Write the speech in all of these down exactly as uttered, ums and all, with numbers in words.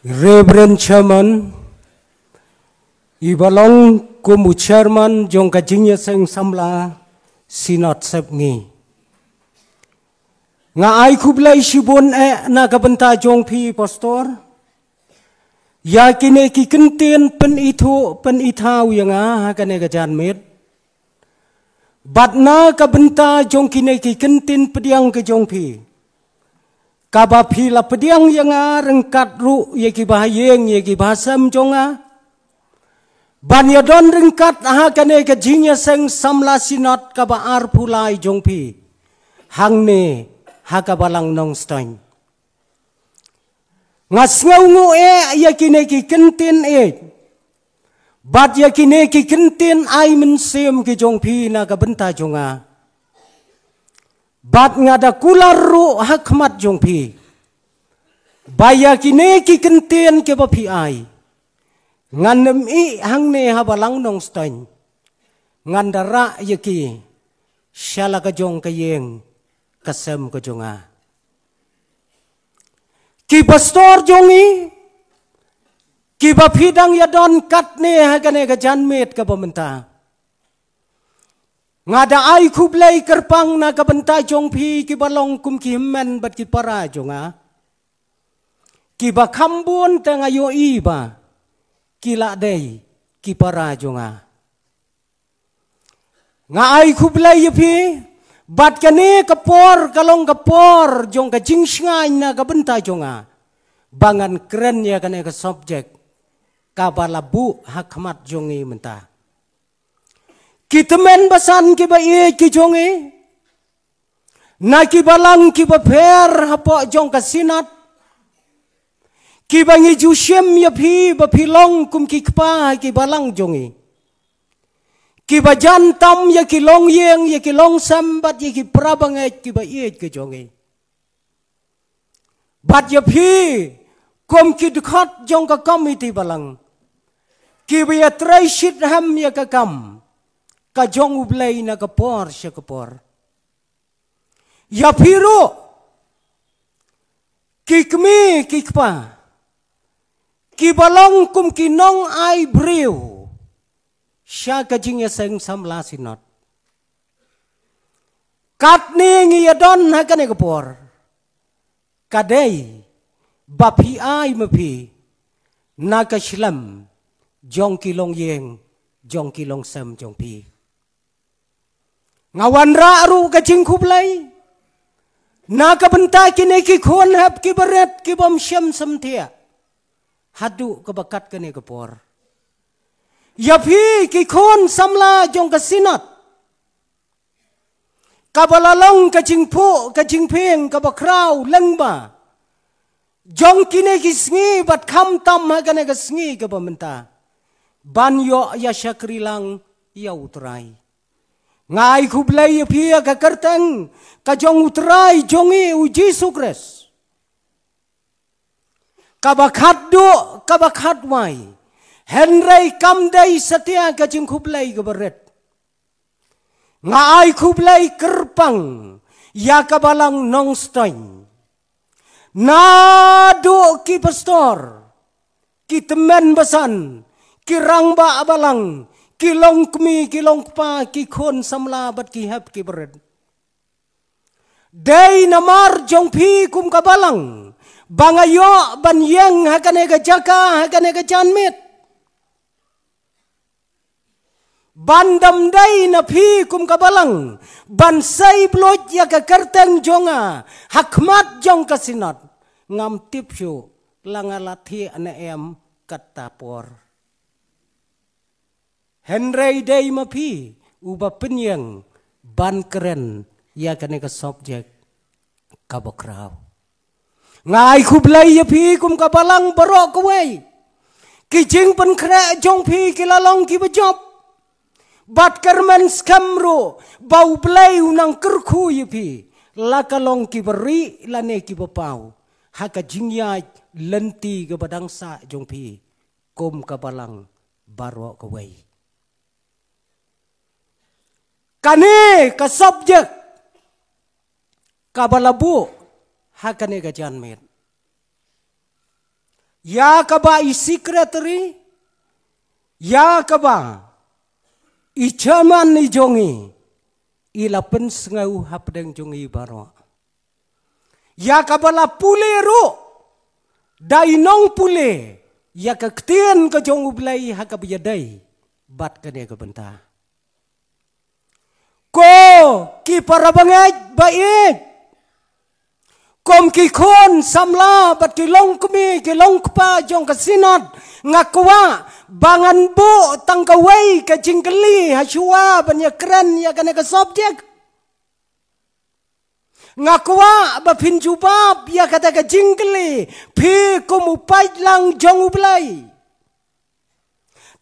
Reverend Chairman, i ba long kum u Chairman jong ka jingïaseng samla Synod Sepngi. Nga ai khublei shibun eh na ka bynta jong phi Pastor. Ïa kine ki kyntien pynithuh pynithaw ïa nga ha kane ka janmiet. Bad na ka bynta jong kine ki kyntien pdiang ka jong phi, kaba phi la pdiang ïa nga ryngkat ruh ïa ki bahaïing ïa ki bahasem jong nga, ban ïadon ryngkat ha kane ka jingïaseng samla Synod kaba arphew lai jong phi hangne ha ka Balang Nongstoiñ. Nga sngewnguh eh ïa kine ki kyntien eh bad ïa kine ki kyntien ai mynsiem ki jong phi na ka bynta jong nga. Bad nga da kular ruh ha khmat jong phi ba ïa kine ki kyntien kiba phi ai, ngan ym ih hangne ha Balang Nongstoiñ, ngan da rah ïa ki sha la ka jong ka ïing ka sem ka jong nga. Ki Pastor jong ngi kiba phi dang ïadon katne ha kane ka janmiet kaba mynta, nga da ai khublei kyrpang na ka bynta jong phi kiba long kum ki hynmen bad ki para jong nga. Kiba kham bun te nga ïohi ba ki la dei ki para jong nga. Nga ai khublei ïa phi bad kane ka por ka long ka por jong ka jingshngaiñ na ka bynta jong nga ba ngan kren ïa kane ka subject kaba la buh ha khmat jong ngi mynta. Ki tymmen basan kiba ïeit ki jong ngi, na ki balang kiba pher hapoh jong ka Synod, kiba ngi ju shim ïa phi ba phi long kum ki kpa ha ki balang jong ngi, kiba jan tam ïa ki longïing ïa ki longsem bad ïa ki para bangeit kiba ïeit ki jong ngi. Bad ïa phi kum ki dkhot jong ka komiti balang, kiba ïatrei shitrhem ïa ka kam ka jong U Blei na ka por sha ka por. Ïa phi ruh ki kmie ki kpa kiba long kum ki nongai briew sha ka jingïaseng samla Synod. Katne ngi ïadon ha kane ka por, ka dei ba phi ai ma phi na ka shlem jong ki longïing jong ki longsem jong phi. Nga wanrah ruh ka jingkhublei na ka bynta kine ki khun hep kiba rit kibym shym shym thiah haduh kaba kat kane ka por. Ïa phi ki khun samla jong ka Synod, kaba la long ka jingphuh ka jingphieng kaba khraw lyngba jong kine ki sngi bad khamtam ha kane ka sngi kaba mynta, ban ïoh ïa shakri lang ïa U Trai. Nga ai khublei ïa phi ïa ka kyrteng ka jong U Trai jong ngi U Jisu Khrist, kaba khatduh kaba khatwai. Hynrei kam dei satia ka jingkhublei kaba rit. Nga ai khublei kyrpang ïa ka Balang Nongstoiñ, naduh ki Pastor, ki tymmen basan, ki rangbah balang, ki longkmie ki longkpa, ki khun samla bad ki hep kiba rit. Dei namar jong phi kum ka Balang ba nga ïoh ban ïeng ha kane ka jaka ha kane ka janmiet. Ban dam dei na phi kum ka Balang ban sei bluit ïa ka kyrteng jong nga ha khmat jong ka Synod, ngam tip shuh la nga la thiah ne em katta por. Hynrei dei ma phi uba pynïeng ban kren ïa kane ka subject kaba khraw. Nga ai khublei ïa phi kum ka Balang baroh kawei. Ki jingpynkhreh jong phi ki la long kiba jop. Bad kyrmen skhem ruh ba U Blei u nang kyrkhu ïa phi la ka long kiba rieh lane kiba paw ha ka jingïaid lynti kaba dang sah jong phi kum ka Balang baroh kawei. Kane ka subject kaba la buh ha kane ka janmiet, Ïa kaba i secretary, ïa kaba i chairman i jong i, i la pynsngew hapdeng jong i baroh. Ïa kaba la pule ruh da i nongpule ïa ka ktien ka jong U Blei ha kaba ïadei bad kane ka bynta. Ko ki para bangeit ba ïeit, kum ki khun samla bad ki longkmie ki longkpa jong ka Synod, nga kwah ba ngan buh tang kawei ka jingkylli ha shuwa ban ïakren ïa kane ka subject. Nga kwah ba phin jubab ïa kata ka jingkylli, phi kum u paidlang jong U Blei.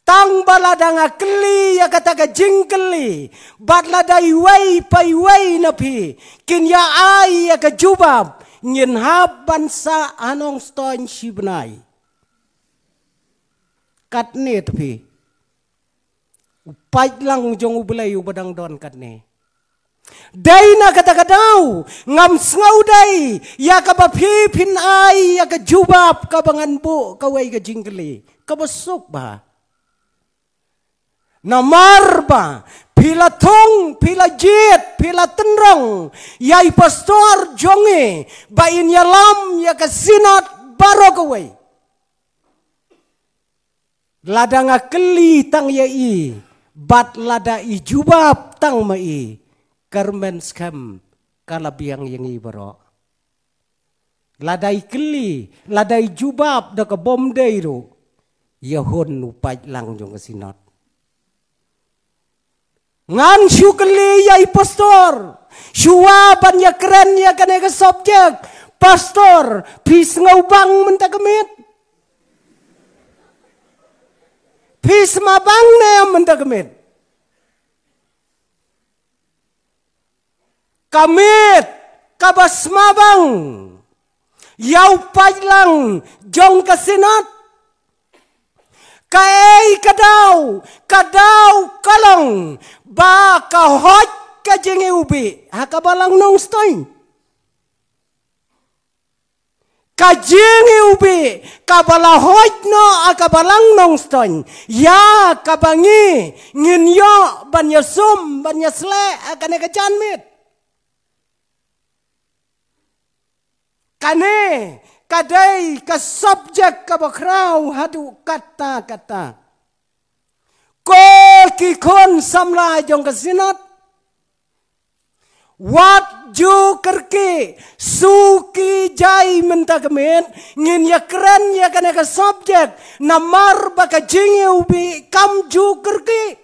Tang ba lada nga kylli ïa kata ka jingkylli, bad lada iwei pa iwei na phi kin ïa ai ïa ka jubab, ngin hap ban sah ha Nongstoiñ shi bnai. Katne te phi, u paidlang jong U Blei uba dang don katne. Dei na kata ka daw ngam sngewdei ïa kaba phi phin ai ïa ka jubab kaba ngan buh kawei ka jingkylli kaba suk bha. Namar ba phi la thung, phi la jied, phi la tynrong ïa i pastor jong i ba in ïalam ïa ka Synod baroh kawei. Lada nga kylli tang ïa i bad lada i jubab tang ma i, kyrmen skhem ka la biang ïa ngi baroh. Lada i kylli, lada i jubab da ka bym dei ruh, ïa hun u paidlang jong ka Synod. Ngan shu kylli ïa i pastor shuwa ban ïakren ïa kane ka subject. Pastor, phi sngewbang mynta ka miet? Phi sngewbang ne em mynta ka miet? Ka miet kaba sngewbang ïa u paidlang jong ka Synod. Kaei ka daw, ka daw ka long ba ka hoi ka jingiwbih ha ka Balang Nongstoiñ. Ka jingiwbih kaba la hoi noh ha ka Balang Nongstoiñ, ïa kaba ngi ngin ïoh ban ïasum ban ïasleh ha kane ka janmiet. Kane ka dei ka subject kaba khraw haduh katta katta. Ko ki khun samla jong ka Synod, wat ju kyrkieh, suki jai mynta ka miet, ngin ïakren ïa kane ka subject, namar ba ka jingiwbih kam ju kyrkieh.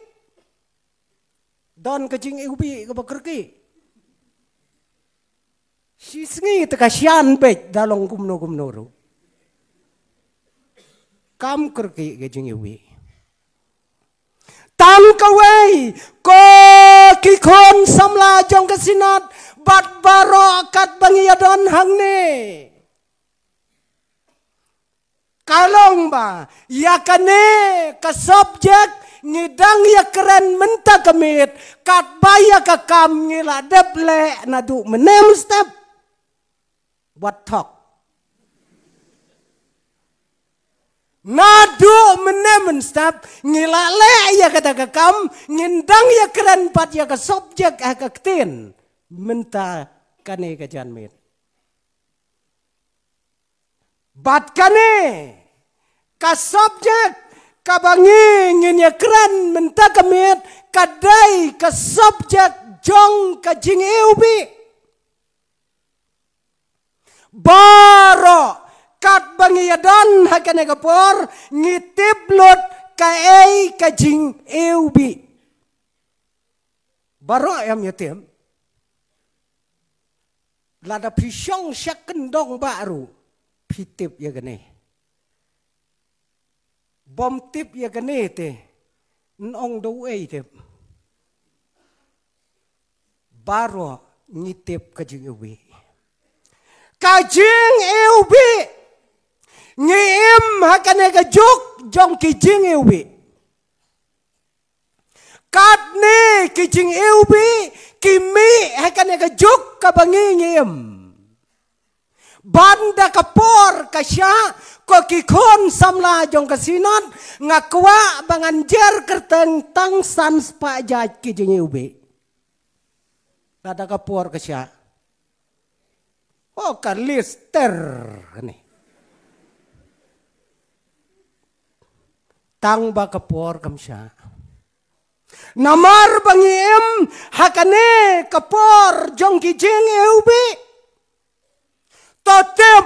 Don ka jingiwbih kaba kyrkieh? Shisngi te ka shan beit da long kumno kumno ruh. Kam kyrkieh ka jingiwbih. Tang kawei, ko ki khun samla jong ka Synod bad baroh katba ngi ïadon hangne. Ka long ba ïa kane ka subject ngi dang ïakren mynta ka miet, katba ïa ka kam ngi la dep leh naduh mynne mynstep. Wat thok. Naduh mynne mynstep ngi la leh ïa kata ka kam, ngin dang ïakren pat ïa ka subject ha ka ktien mynta kane ka janmiet. Bad kane ka subject kaba ngi ngin ïakren mynta ka miet ka dei ka subject jong ka jingiwbih. Baroh katba ngi ïadon ha kane ka por ngi tip lut kaei ka jingiwbih. Baroh ïa ngi tip. Lada phi shong sha kyndong bah ruh phi tip ïa kane. Bym tip ïa kane te, nong da uei tip. Baroh ngi tip ka jingiwbih. Ka jingiwbih. Ngi im ha kane ka juk jong ki jingiwbih. Katne ki jingiwbih ki mih ha kane ka juk kaba ngi ngi im. Bad da ka por ka shah, Ko ki khun samla jong ka Synod, nga kwah ba ngan jer kyrteng tang san spah jait ki jingiwbih. Lada ka por ka shah. Oh, ka list ter ni. Tang ba ka por kam shah. Namar ba ngi im ha kane ka por jong ki jingiwbih. To tip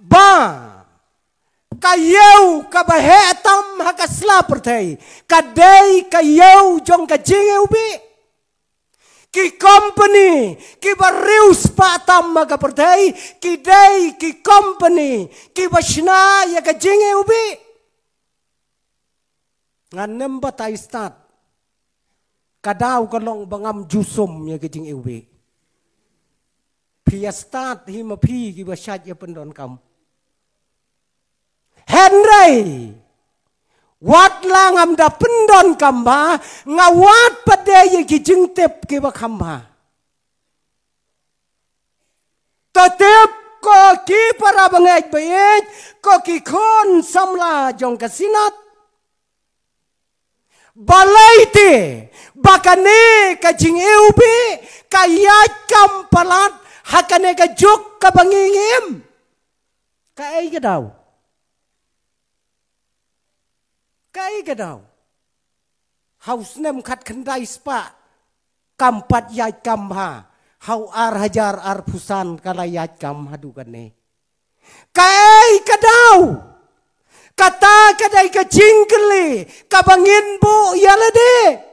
ba ka ïew kaba heh tam ha ka sla pyrthei ka dei ka ïew jong ka jingiwbih. Ki company kiba riewspah tam ha ka pyrthei ki dei ki company kiba shna ïa ka jingiwbih. Ngan nym batai stad. Ka daw ka long ba ngam ju sum ïa ka jingiwbih. Phi ïa stad hi ma phi kiba shait ïa pyndonkam. Hynrei wat la ngam da pyndonkam bha, nga wad pat de ïa ki jingtip kiba kham bha. To tip ko ki para bangeit baieit, ko ki khun samla jong ka Synod. Balei te ba kane ka jingiwbih ka ïaid kam palat ha kane ka juk kaba ngi im? Kaei ka daw? Kaei ka daw? Ha u snem khatkhyndai spah kam pat ïaid kam bha. Ha u ar hajar arphew san ka la ïaid kam haduh kane. Kaei ka daw? Kata ka dei ka jingkylli kaba ngin buh ïa lade.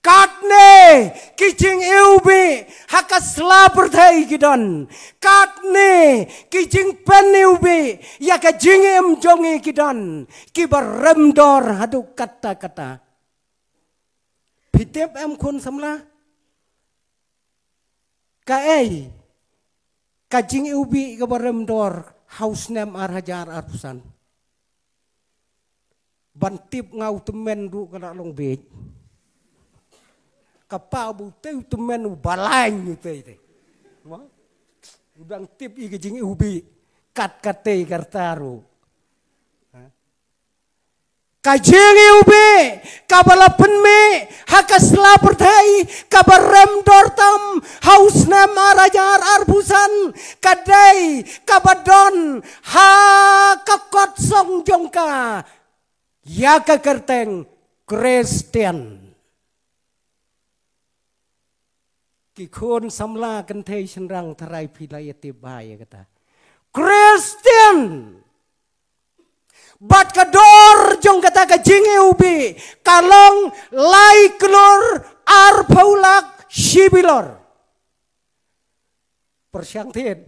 Katne ki jingiwbih ha ka sla pyrthei ki don. Katne ki jingpyniwbih ïa ka jingim jong ngi ki don, kiba rem dor haduh katta katta. Phi tip em khun samla? Kaei ka jingiwbih kaba rem dor ha u snem ar hajar arphew san? Ban tip nga u tymmen ruh ka la long bieit. Ka pa ba utei u tymmen u balain utei te. Mo? U dang tip ïa ka jingiwbih kat katei ka rta ruh. Ha? Ka jingiwbih kaba la pynmih ha ka sla pyrthei kaba rem dor tam ha u snem ar hajar arphew san ka dei kaba don ha ka kot song jong ka ïa ka kyrteng Khristan. Ki khun samla kynthei shynrang tharai phi la ïa tip bha ïa kata. Khristan. Bad ka dor jong kata ka jingiwbih ka long lai klur arphew lak shi bilor. Pyrshang thied.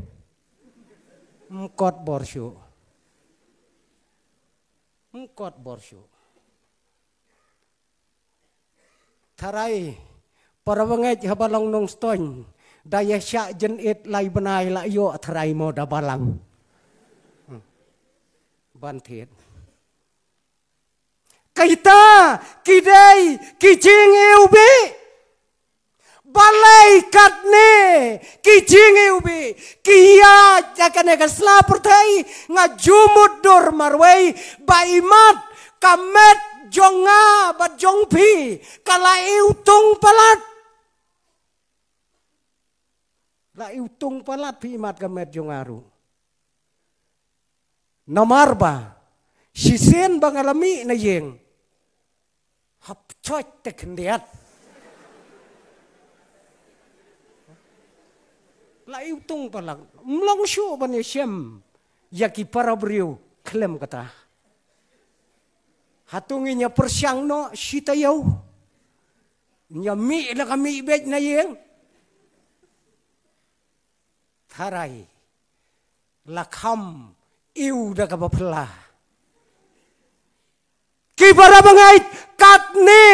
Mkot bor shuh. Mkot bor shuh. Tharai para bangeit haba long nongstoiñ da ïa shah jynit lai bnai la ïoh tharai mo da balang. Ban thied. Kita ki dei ki jingiwbih. Balei katne ki jingiwbih ki ïaid ha kane ka sla pyrthei? Nga ju mutdur marwei ba imat ka met jong nga bad jong phi ka la iwtung palat. La iwtung palat phi imat ka met jong nga ruh. Namar ba shisien ba nga la mih na ïing hap choit te khyndiat. La iwtung palat mlong shuh ban ïa shem ïa ki para briew khlem kata. Hato ngin ïa pyrshang noh shi taïew? Ngin ïa mih la ka mih beit na ïing. Tharai la kham ïw da kaba phylla. Ki para bangeit, katne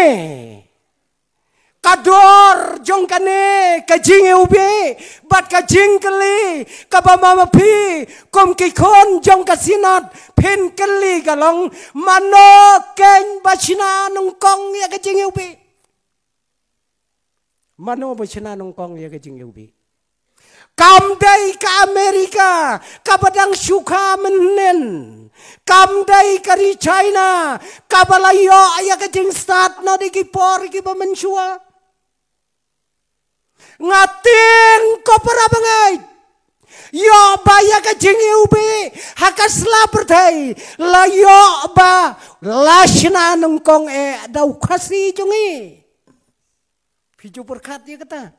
ka dor jong kane ka jingiwbih bad ka jingkylli kaba ma ma phi kum ki khun jong ka Synod phin kylli ka long, mano keiñ ba shna nyngkong ïa ka jingiwbih? Mano ba shna nyngkong ïa ka jingiwbih? Kam dei ka America kaba dang shu kha mynhynnin. Kam dei ka ri China kaba la ïoh ïa ka jingstad na dei ki por kiba mynshuwa. Nga tieng ko para bangeit, ïoh ba ïa ka jingiwbih ha ka sla pyrthei la ïoh ba la shna nyngkong eh da u Khasi jong ngi. Phi ju pyrkhat ïa kata?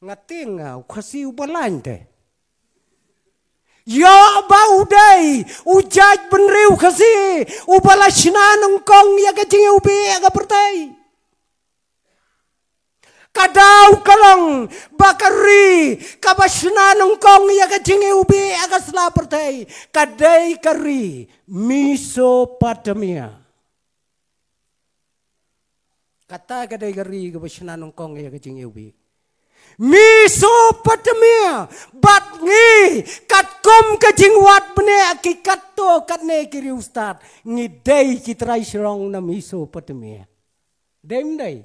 Nga tieng nga u Khasi uba lain te. Ïoh ba u dei u jaitbynriew Khasi uba la shna nyngkong ïa ka jingiwbih ha ka pyrthei. Ka daw ka long ba ka ri kaba shna nyngkong ïa ka jingiwbih ha ka sla pyrthei ka dei ka ri Mesopotamia. Kata ka dei ka ri kaba shna nyngkong ïa ka jingiwbih. Mesopotamia, bad ngi katkum ka jingwad bniah ki katto katne ki riewstad, ngi dei ki trai shrong na Mesopotamia. Dei ym dei?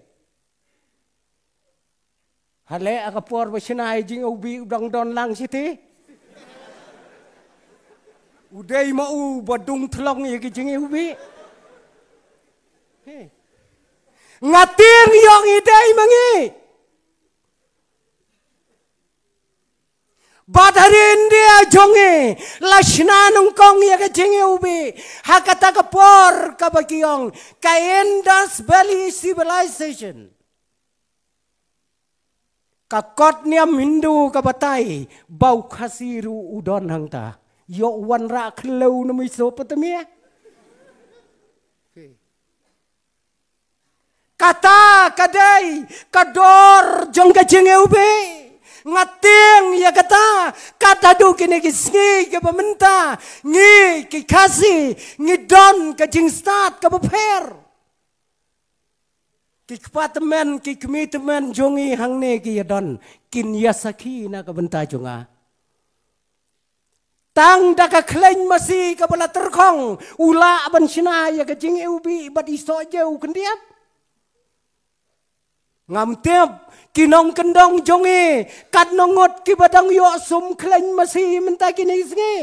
Hale ha ka por ba shna ïa ka jingiwbih u dang don lang shiti. U dei ma u ba dung thlong ïa ka jingiwbih. He. Nga tieng ïoh ngi dei ma ngi. Bad ha ri India jong ngi la shna nyngkong ïa ka jingiwbih ha kata ka por kaba ki ong ka Indus Valley Civilization. Ka kot niam Hindu ka batai ba u Khasi ruh u don hangta. Ïoh wanrah khyndew na Mesopotamia. Kata ka dei ka dor jong ka jingiwbih. Nga tieng ïa kata, kat haduh kine ki sngi kiba mynta ngi ki Khasi ngi don ka jingstad kaba pher. Ki kpa tymmen, ki kmie tymmen jong ngi hangne ki ïa don, kin ïa sakhi na ka bynta jong nga. Tang da ka khleiñ masi kaba la tyrkhong u lah ban shna ïa ka jingiwbih bad i soh jew khyndiat. Ngam tip ki nongkyndong jong ngi katno ngut kiba dang ïoh sum khleiñ masi mynta kine ki sngi.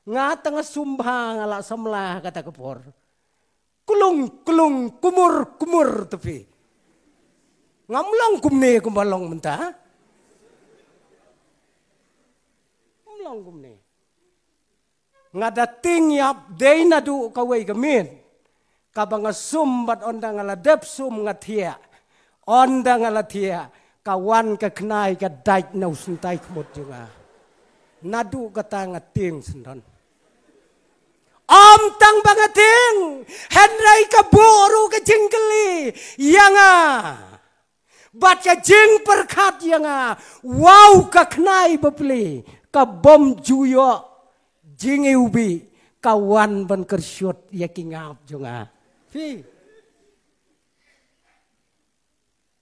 Nga tang nga sum bha nga la samla kata ka por. Klung klung kumur kumur te phi. Ngam long kumne kumba long mynta. Ngam long kumne. Nga da tieng ïap dei naduh kawei ka miet kaba nga sum bad ynda nga la dep sum nga thiah. Ynda nga la thiah ka wan ka khnai ka dait na u syntai khmut jong nga. Naduh kata nga tieng syndon. Ym tang ba nga tieng, hynrei ka buh ruh ka jingkylli ïa nga. Bad ka jingpyrkhat ïa nga, wow ka khnai bapli, ka bym ju ïoh jingiwbih, ka wan ban kyrshut ïa ki ngap jong nga. Phi.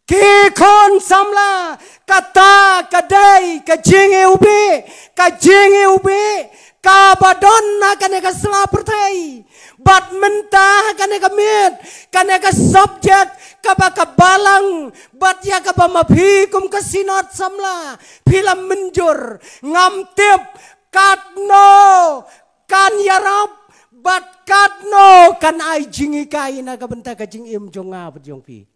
Ki khun samla, kata ka dei ka jingiwbih, ka jingiwbih kaba don ha kane ka sla pyrthei. Bad mynta ha kane ka miet, kane ka subject kaba ka balang bad ïa kaba ma phi kum ka synod samla phi la mynjur, ngam tip katno kan ïarap bad katno kan ai jinghikai na ka bynta ka jingim jong nga bad jong phi.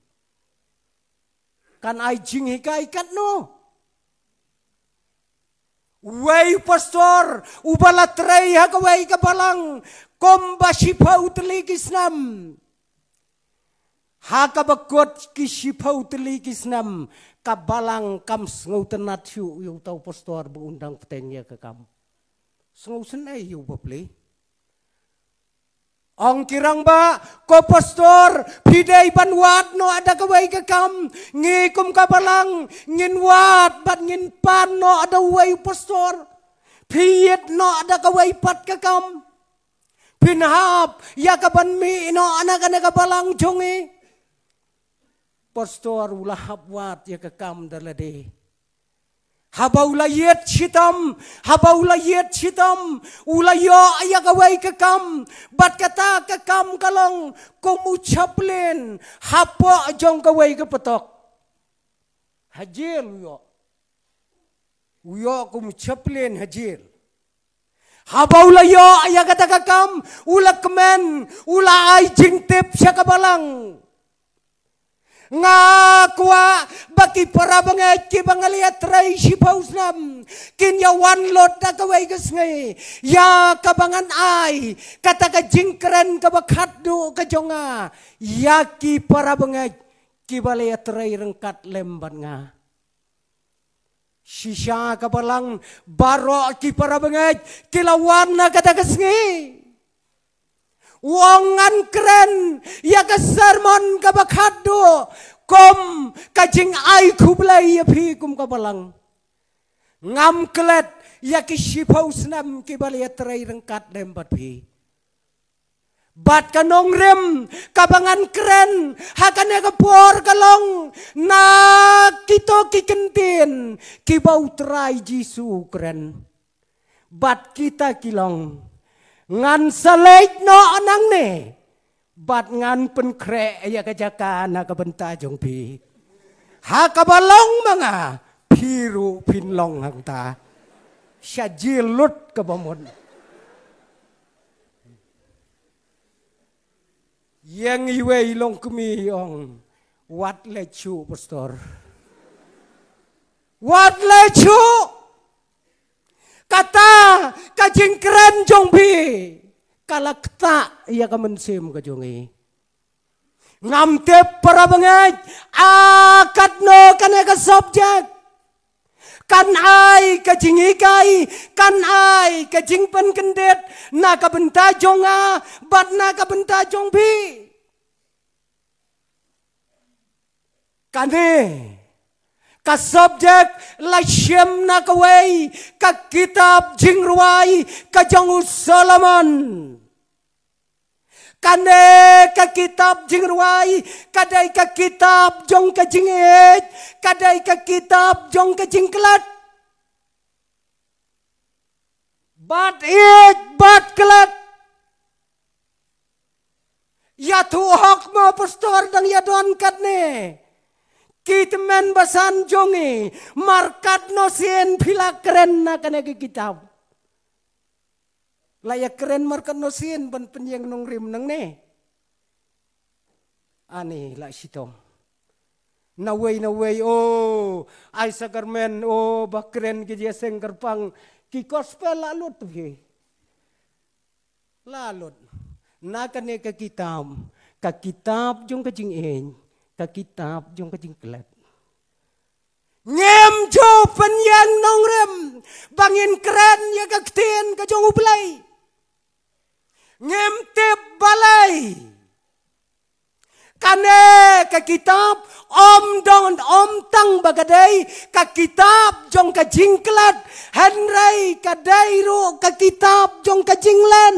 Kan ai jinghikai katno? Uwei u pastor uba la trei ha kawei ka balang kumba shiphew tylli ki snem. Ha kaba kut ki shiphew tylli ki snem ka balang kam sngewtynnat shuh ïa uta u pastor ba un dang bteng ïa ka kam. Sngewsynei ïa u bapli. Ong ki rangbah, ko pastor, phi dei ban wad noh da kawei ka kam, ngi kum ka balang ngin wad bad ngin pan noh da uwei u pastor. Phi ïit noh da kawei pat ka kam. Phin hap ïa ka ban mih noh na kane ka balang jong ngi. Pastor u la hap wad ïa ka kam da lade. Haba u la ïit shitom, haba u la ïit shitom, u la ïoh ïa kawei ka kam, bad kata ka kam ka long kum u chaplain hapoh jong kawei ka patok. ha jel u ïoh. U ïoh kum chaplain ha jel. Haba u la ïoh ïa kata ka kam, u la kmen, u la ai jingtip sha ka balang. Nga kwah ba ki para bangeit kiba nga la ïatrei shiphew snem kin ïa wan lut da kawei ka sngi ïa kaba ngan ai kata ka jingkren kaba khatduh ka jong nga ïa ki para bangeit kiba la ïatrei ryngkat lem bad nga. Shisha ka balang, baroh ki para bangeit ki la wan na kata ka sngi. U ong ngan kren ïa ka sermon kaba khatduh kum ka jingai khublei ïa phi kum ka balang. Ngam klet ïa ki shiphew snem kiba la ïatrei ryngkat lem bad phi. Bad ka nongrim kaba ngan kren ha kane ka por ka long na kito ki kyntien kiba U Trai Jisu u kren. Bad kita ki long, ngan sa leit noh nangne bad ngan pynkhreh ïa ka jaka na ka bynta jong phi. Ha kaba long ma nga, phi ruh phin long hangta. Sha jel lut kaba mut. Ïeng iwei i longkmie i ong, wat leit shuh pastor. Wat leit shuh. Kata ka jingkren jong phi ka la ktah ïa ka mynsiem ka jong i. Ngam tip para bangeit, a katno kane ka subject kan ai ka jinghikai, kan ai ka jingpynkyndit na ka bynta jong nga bad na ka bynta jong phi. Kane ka subject la shim na kawei ka kitab Jingrwai ka jong u Solomon. Kane ka kitab Jingrwai ka dei ka kitab jong ka jingïeit, ka dei ka kitab jong ka jingklet. Bad ïeit bad klet. Ïathuh hok mo pastor, dang ïa don katne ki tymmen basan jong i, markatno sien phi la kren na kane ka kitab. La ïa kren markatno sien ban pynïeng nongrim nangne. Ani la shitom. Nawei nawei, oh, ai sakramen, oh, ba kren ki jingïaseng kyrpang, ki gospel la lut tu phi. La lut. Na kane ka kitab, ka kitab jong ka jingïeit, ka kitab jong ka jingklet. Ngim ju pynïeng nongrim ba ngin kren ïa ka ktien ka jong U Blei. Ngim tip balei. Kane ka kitab ym don, ym tang ba ka dei ka kitab jong ka jingklet, hynrei ka dei ruh ka kitab jong ka jinglen.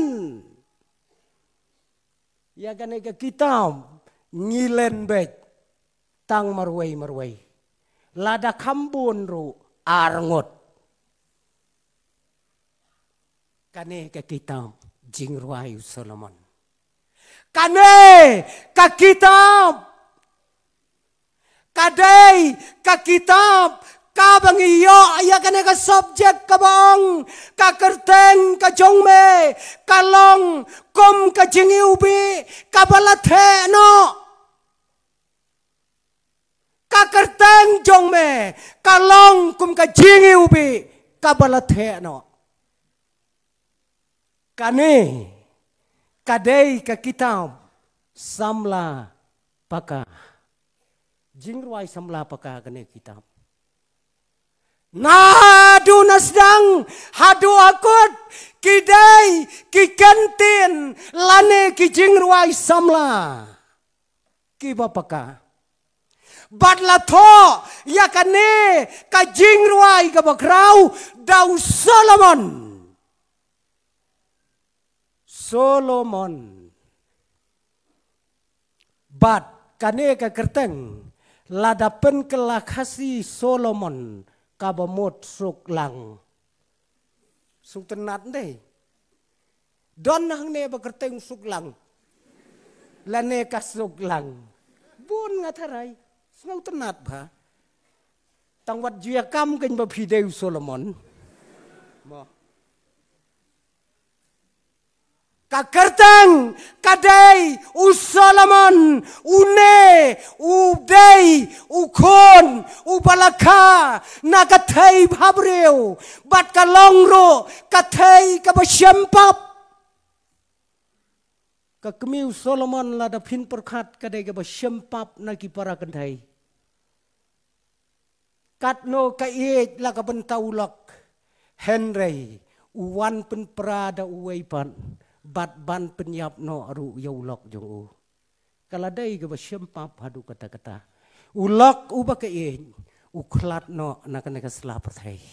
Ïa kane ka kitab ngi len beit tang marwei marwei. Lada kham bun ruh ar ngut. Kane ka kitab Jingrwai u Solomon. Kane ka kitab ka dei ka kitab kaba ngi ïoh ïa kane ka subject kaba ong ka kyrteng ka jong me ka long kum ka jingiwbih kaba la theh noh. Ka kyrteng jong me ka long kum ka jingiwbih kaba la theh noh. Kane ka dei ka kitab samla paka. Jingrwai samla paka kane kitab. Naduh na sdang haduh ha kut ki dei ki kyntien lane ki jingrwai samla kiba paka. Bad la thoh ïa kane ka jingrwai kaba khraw da u Solomon. Solomon. Bad kane ka kyrteng lada pynkylla Khasi Solomon kaba mut suk lang. Sngewtynnat dei. Don hangne ba kyrteng suk lang. Lane ka suk lang. Bun nga tharai. Sngewtynnat bha. Tang wat ju ïa kam kein ba phi dei u Solomon. Mo. Ka kyrteng ka dei u Solomon, une u dei u khun uba la kha na ka thei bhabriew, bad ka long ruh ka thei kaba shem pap. Ka kmie u Solomon, lada phin pyrkhat, ka dei kaba shem pap na ki para kynthei. Katno ka ïeit la ka bynta u lok, hynrei u wan pynpra da uwei pat, bad ban pynïap noh ruh ïa u lok jong u. Ka la dei kaba shem pap haduh katta katta. U lok uba ka ïeit u khlad noh na kane ka sla pyrthei.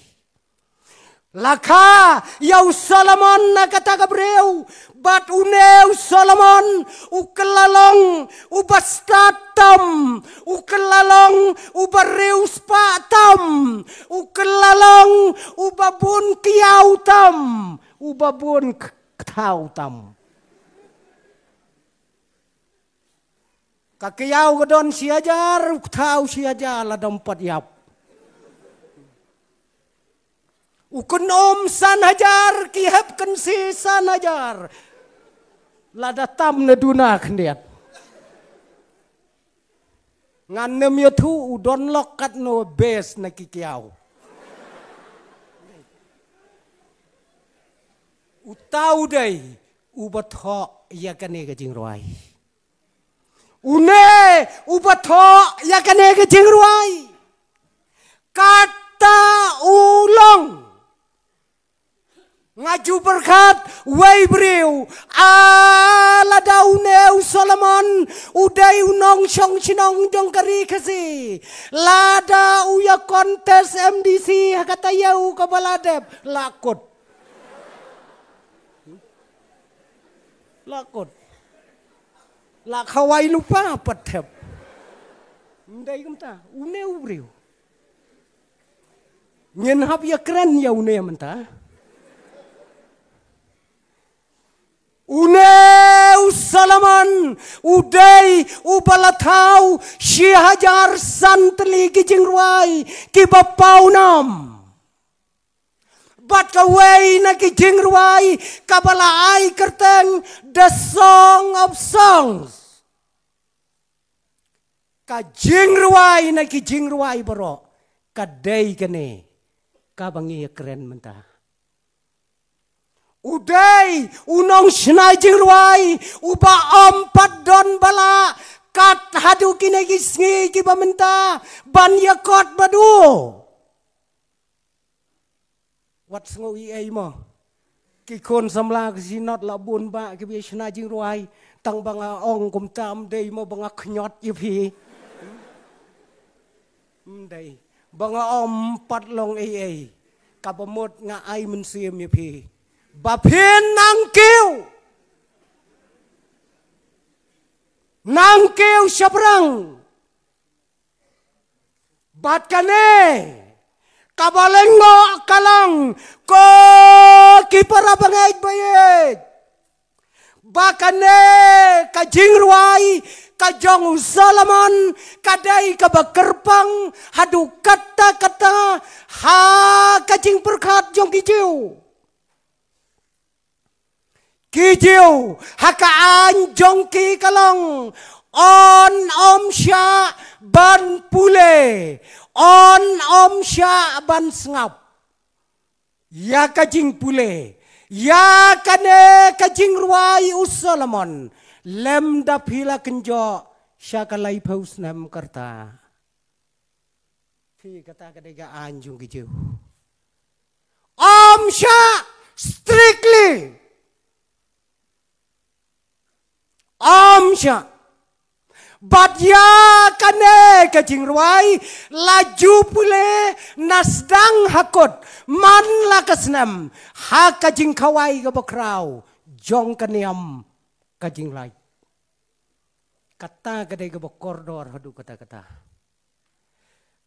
La kha ïa u Solomon na kata ka briew, bad une u Solomon u kylla long uba stad tam, u kylla long uba riewspah tam, u kylla long uba bun kiaw tam, uba bun k-, kthaw tam. Ka kiaw ka don shi hajar, u kthaw shi hajar, la dang pat ïap. U kynum san hajar, ki hep kynsi san hajar. Lada tam na duna khyndiat. Ngan nym ïathuh u don lok katno best na ki kiaw. Uta u dei uba thoh ïa kane ka jingrwai. Une uba thoh ïa kane ka jingrwai. Kata u long. Nga ju pyrkhat wei briew. A, lada une u Solomon u dei u nongshong shnong jong ka ri Khasi, lada u ïa contest M D C ha ka taïew kaba la dep, la kut. La kut. La khawai lypa pat thep. Ym dei kumta, une u briew. Ngin hap ïa kren ïa une mynta. Une u Solomon u dei uba la thaw shi hajar san tylli ki jingrwai kiba paw nam. Bad kawei na ki jingrwai kaba la ai kyrteng The Song of Songs. Ka jingrwai na ki jingrwai baroh ka dei kane kaba ngi ïa kren mynta. U dei u nongshna jingrwai uba ym pat don ba lah kat haduh kine ki sngi kiba mynta ban ïa kot bad u. Wat sngew ei ei mo. Ki khun samla ki Synod la bun bah kiba ïa shna jingrwai. Tang ba nga ong kumta, ym dei mo ba nga khñiot ïa phi. Ym dei. Ba nga ym pat long ei ei. Kaba mut nga ai mynsiem ïa phi ba phin nang kiew. Nang kiew shaphrang. Bad kane kaba lyngngoh ka long, ko ki para bangeit ba ïeit, ba kane ka jingrwai ka jong u Solomon ka dei kaba kyrpang haduh katta katta ha ka jingpyrkhat jong ki Jiw. Ki Jiw, ha ka aiñ jong ki ka long, yn ym shah ban pule, yn ym shah ban sngap ïa ka jingpule ïa kane ka jingrwai u Solomon, lymda phi la kynjoh sha ka laiphew snem ka rta. Phi, kata ka dei ka aiñ jong ki Jiw. Ym shah, strictly. Ym shah. Bad ïa kane ka jingrwai la ju pule na sdang ha kut man la ka snem ha ka jingkhawai kaba khraw jong ka niam ka jinglait. Kata ka dei kaba kordor haduh katta katta.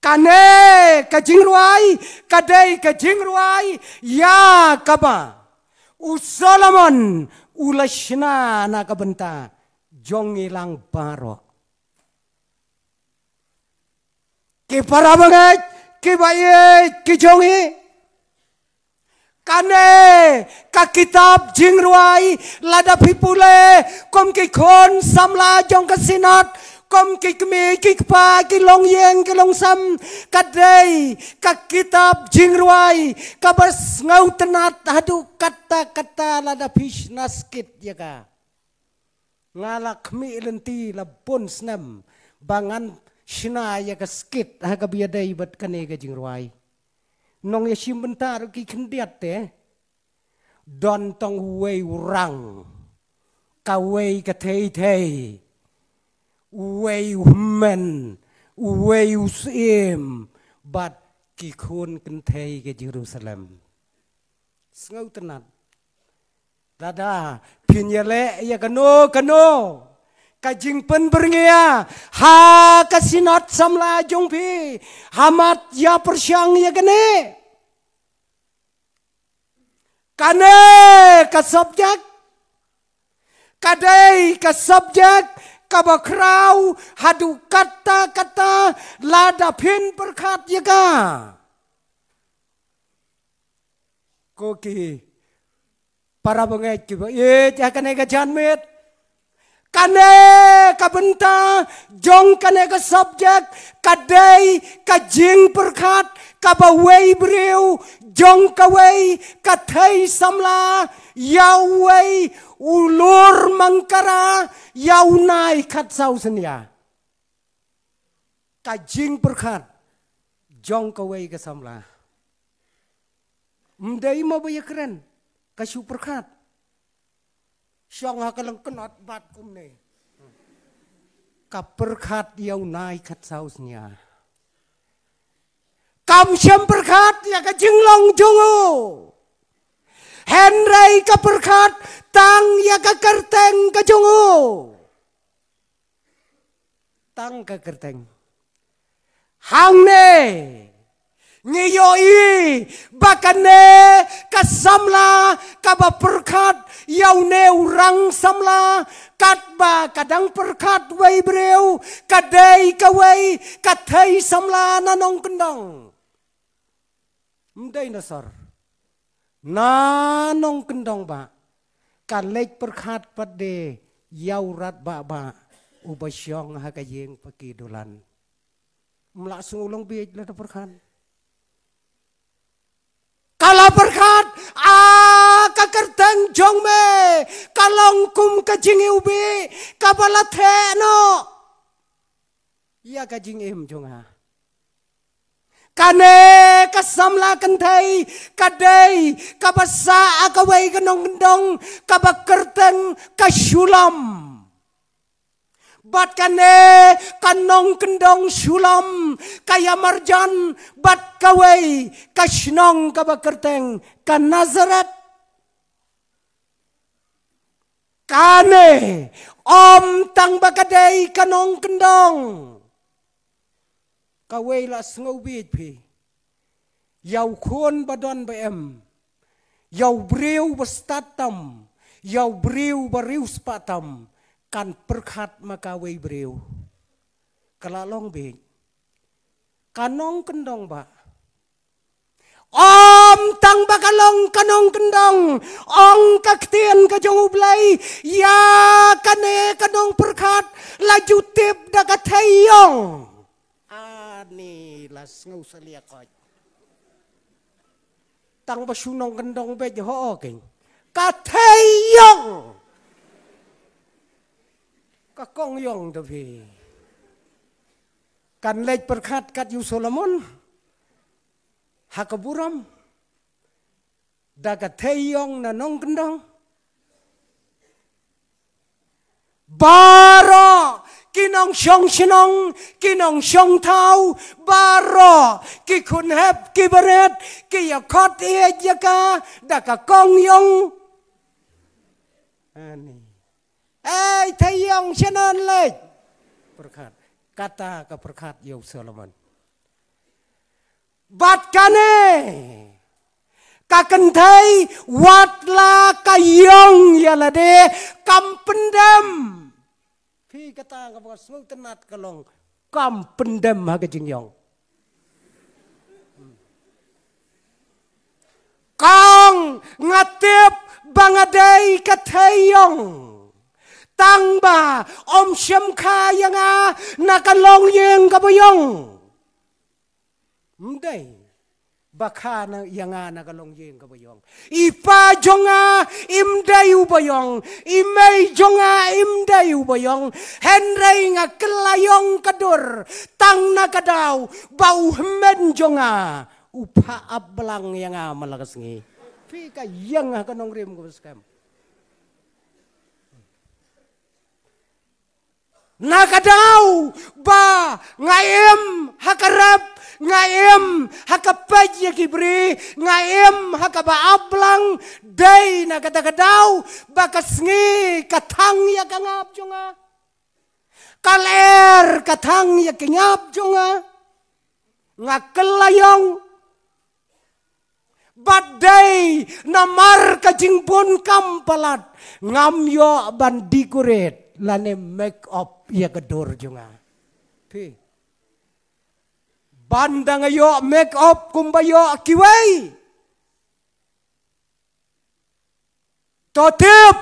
Kane ka jingrwai ka dei ka jingrwai ïa kaba u Solomon u la shna na ka bynta jong ngi lang baroh. Ki para bangeit, Ki ba ïeit ki jong ngi, kane ka kitab Jingrwai, lada phi pule kum ki khun samla jong ka Synod, kum ki kmie ki kpa, ki longïing ki longsem, ka dei ka kitab Jingrwai kaba sngewtynnat haduh katta katta. Lada phi shna skit ïa ka, nga la khmih lynti la bun snem ba ngan shna ïa ka skit ha kaba ïadei bad kane ka Jingrwai. Nongïashim bynta ruh ki khyndiat te. Don tang uwei u rang, kawei ka thei thei, uwei u hynmen, uwei u syiem, bad ki khun kynthei ka Jerusalem. Sngewtynnat. Lada phin ïaleh ïa kano kano ka jingpynbyrngia ha ka Synod samla jong phi, ha mat ïa pyrshang ïa kane. Kane ka subject ka dei ka subject kaba khraw haduh katta katta. Lada phin pyrkhat ïa ka, ko ki para bangeit kiba ïeit ha kane ka janmiet, kane ka bynta jong kane ka subject ka dei ka jingpyrkhat kaba wei briew jong kawei ka thei samla ïa uwei u lur mangkara ïa u nai khatsaw synñia. Ka jingpyrkhat jong kawei ka samla. Ym dei mo ba ïakren, ka shu pyrkhat. Shong ha ka lyngknot bad kumne, ka pyrkhat ïa u nai khatsaw synñia. Kam shym pyrkhat ïa ka jinglong jong u, hynrei ka pyrkhat tang ïa ka kyrteng ka jong u. Tang ka kyrteng. Hangne ngi ïohi ba kane ka samla kaba pyrkhat ïa une u rang samla, katba ka dang pyrkhat wei briew, ka dei kawei ka thei samla na nongkyndong. Ym dei na sor, na nongkyndong ba ka leit pyrkhat pat de ïa u rat ba ba uba shong ha ka ïing paki dulan. Ym lah sngew long bieit lada pyrkhat. Ka la pyrkhat, a ka kyrteng jong me ka long kum ka jingiwbih kaba la theh noh ïa ka jingim jong nga. Kane ka samla kynthei ka dei kaba sah ha kawei ka nongkyndong kaba kyrteng ka Shulam. Bad kane ka nongkyndong Shulam ka ïamarjan bad kawei ka shnong kaba kyrteng ka Nazareth. Kane ym tang ba ka dei ka nongkyndong. Kawei la sngewbit phi, ïa u khun ba don ba em, ïa u briew ba stad tam, ïa u briew ba riewspah tam, kan pyrkhat ma kawei briew. Ka la long beit ka nongkyndong ba. Ym tang ba ka long ka nongkyndong, ong ka ktien ka jong U Blei, ïa kane ka nongpyrkhat la ju tip da ka theiïong. Ani la sngew salia koit. Tang ba shu nongkyndong beit ho keiñ, ka theiïong, ka kongïong da phi. Kan leit pyrkhat kat ïa u Solomon ha ka burom da ka theiïong na nongkyndong. Baroh ki nongshong shnong, ki nongshong thaw, baroh ki khun hep ki barit ki ïa khot ïeit ïa ka da ka kongïong. Ani, ei theiïong, shanan leit pyrkhat. Kata ka pyrkhat ïa u Solomon. Bad kane ka kynthei, wat la ka ïong ïa lade, kam pyndem. Phi, kata kaba sngewtynnat ka long, kam pyndem ha ka jingïong. ka thei ïong, tang ba ym shim kha ïa nga na ka longïing kaba ïong. Ym dei ba kha na ïa nga na ka longïing kaba ïong. I pa jong nga im dei uba ïong, i mei jong nga im dei uba ïong. Hynrei nga kylla ïong ka dur tang na ka daw ba u hynmen jong nga u phah ap blang ïa nga man la ka sngi. Phi, ka ïeng ha ka nongrim kaba skhem. Na ka daw ba nga im ha ka rep, nga im ha ka peit ïa ki briew, nga im ha kaba ap blang, dei na kata ka daw ba ka sngi ka thang ïa ka ngap jong nga. Ka lyer ka thang ïa ka ngap jong nga. Nga kylla ïong. Bad dei namar ka jingbun kam palat ngam ïoh ban decorate lane make up ïa ka dur jong nga. Phi, ban da nga ïoh make up kumba ïoh kiwei. To tip,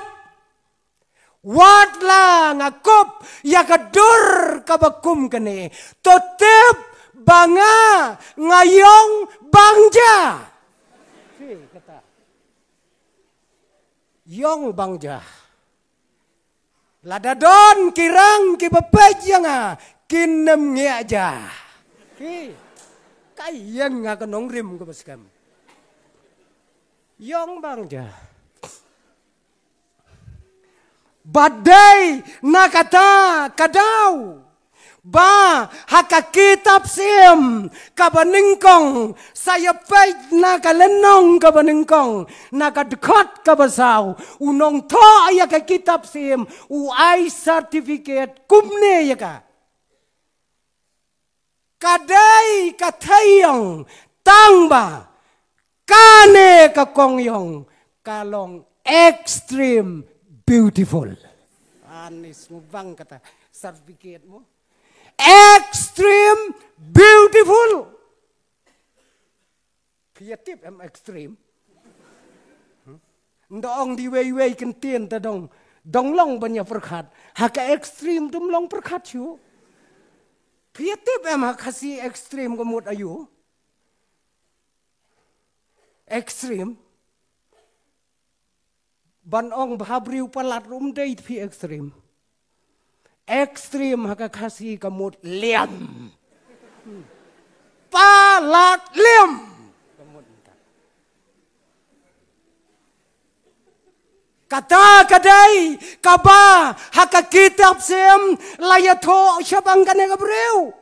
wat la nga kup ïa ka dur kaba kum kane, to tip ba nga, nga ïong bang ja. Phi, kata. Ïong bang ja. Lada don ki rang kiba peit ïa nga, kin ym ngiah ja. Phi, ka ïeng ha ka nongrim kaba skhem. Ïong bang ja. Bad dei na kata ka daw ba ha ka kitab Syiem kaba nyngkong, sa ïa peit na ka lynnong kaba nyngkong, na ka dkhot kaba saw, u nongthoh ïa ka kitab Syiem u ai certificate kumne ïa ka. Ka dei ka thei ïong tang ba kane ka kong ïong ka long extreme beautiful. Ani sngewbang kata certificate mo. Extreme beautiful. Phi ïa tip em extreme? Hmm? Nda ong di wei wei ktien ta dong, dong long ban ïa pyrkhat. Ha ka extreme tum long pyrkhat shuh. Phi ïa tip em ha Khasi extreme ka mut aïu? Extreme. Ban ong ba ha briew palat ruh ym dei, phi, extreme. Extreme ha ka Khasi ka mut liam. Palat liam. Ka mut mynta. Kata ka dei kaba ha ka kitab Syiem la ïathuh shaphang kane ka briew.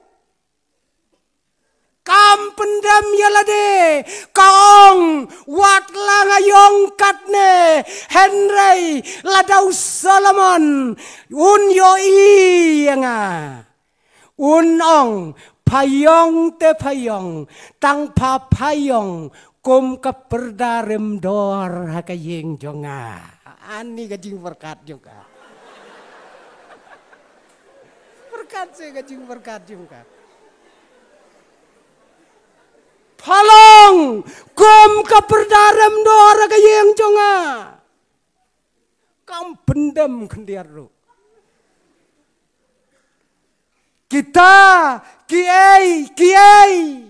Kam pyndem ïa lade, ka ong, wat la nga ïong katne, hynrei lada u Solomon un ïohi ïa nga, un ong, pha ïong te pha ïong, tang pha pha ïong kum ka pyrda rem dor ha ka ïing jong nga. Ani ka jingpyrkhat jong ka. Pyrkhat se ka jingpyrkhat jong ka. Pha long kum ka pyrda rem dor ha ka ïing jong nga. Kam pyndem khyndiat ruh. Kita kiei kiei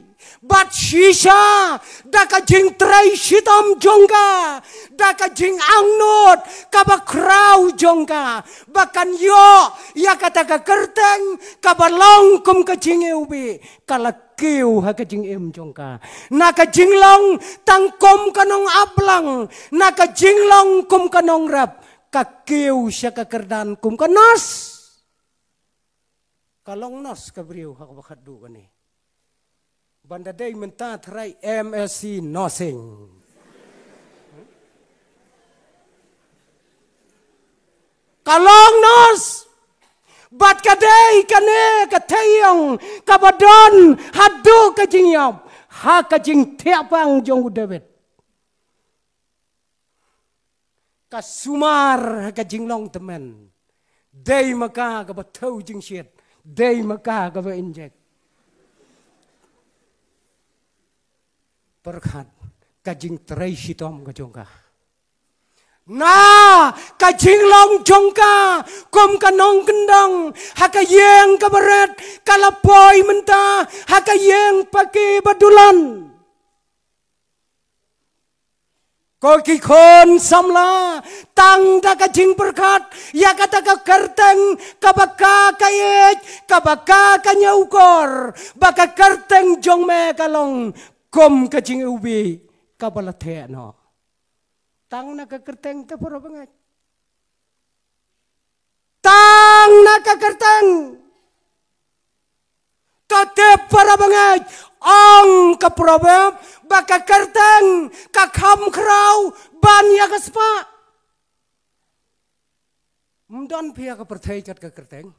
bad shisha da ka jingtrei shitom jong ka, da ka jingangnud kaba khraw jong ka, ba kan ïoh ïa kata ka kyrteng kaba long kum ka jingiwbih, ka la kiew ha ka jingim jong ka. Na ka jinglong tang kum ka nongap blang, na ka jinglong kum ka nongrep, ka kiew sha ka kyrdan kum ka nurse. Ka long nurse ka briew ha kaba khatduh kane. Ban da dei mynta tharai M S C nursing. Ka long nurse. Bad ka dei kane ka thei ïong kaba don haduh ka jingïap ha ka jingthiah pang jong u David. Ka sumar ha ka jinglong tymmen. Dei ma ka kaba thew jingshit. Dei ma ka kaba injek. Pyrkhat ka jingtrei shitom ka jong ka. Na ka jinglong jong ka kum ka nongkyndong ha ka ïing ka barit, ka la poi mynta ha ka ïing paki badulan. Ko ki khun samla, tang da ka jingpyrkhat ïa kata ka kyrteng kaba ka ka ïeit, kaba ka ka ñiewkor, ba ka kyrteng jong me ka long kum ka jingiwbih kaba la theh noh. Tang na ka kyrteng te para bangeit. Tang na ka kyrteng. To te para bangeit, ong ka proverb ba ka kyrteng ka kham khraw ban ïa ka spah. Ym don phi ha ka pyrthei kat ka kyrteng.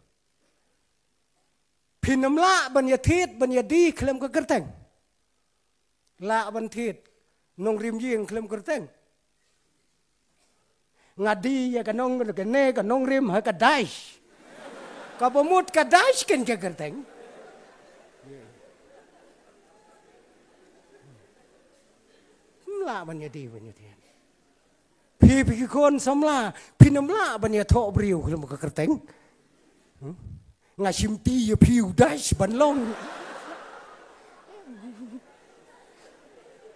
Phin ym lah ban ïa thied ban ïa die khlem ka kyrteng. Lah ban thied nongrim ïing khlem kyrteng. Nga die ïa ka nong, kane ka nongrim ha ka dais. Kaba mut ka dais ken ka kyrteng. Ym lah ban ïa die ban ïa thied. Phi, phi ki khun samla, phin ym lah ban ïathoh briew khlem ka kyrteng. Hmm? Nga shim ti ïa phi u dais ban long.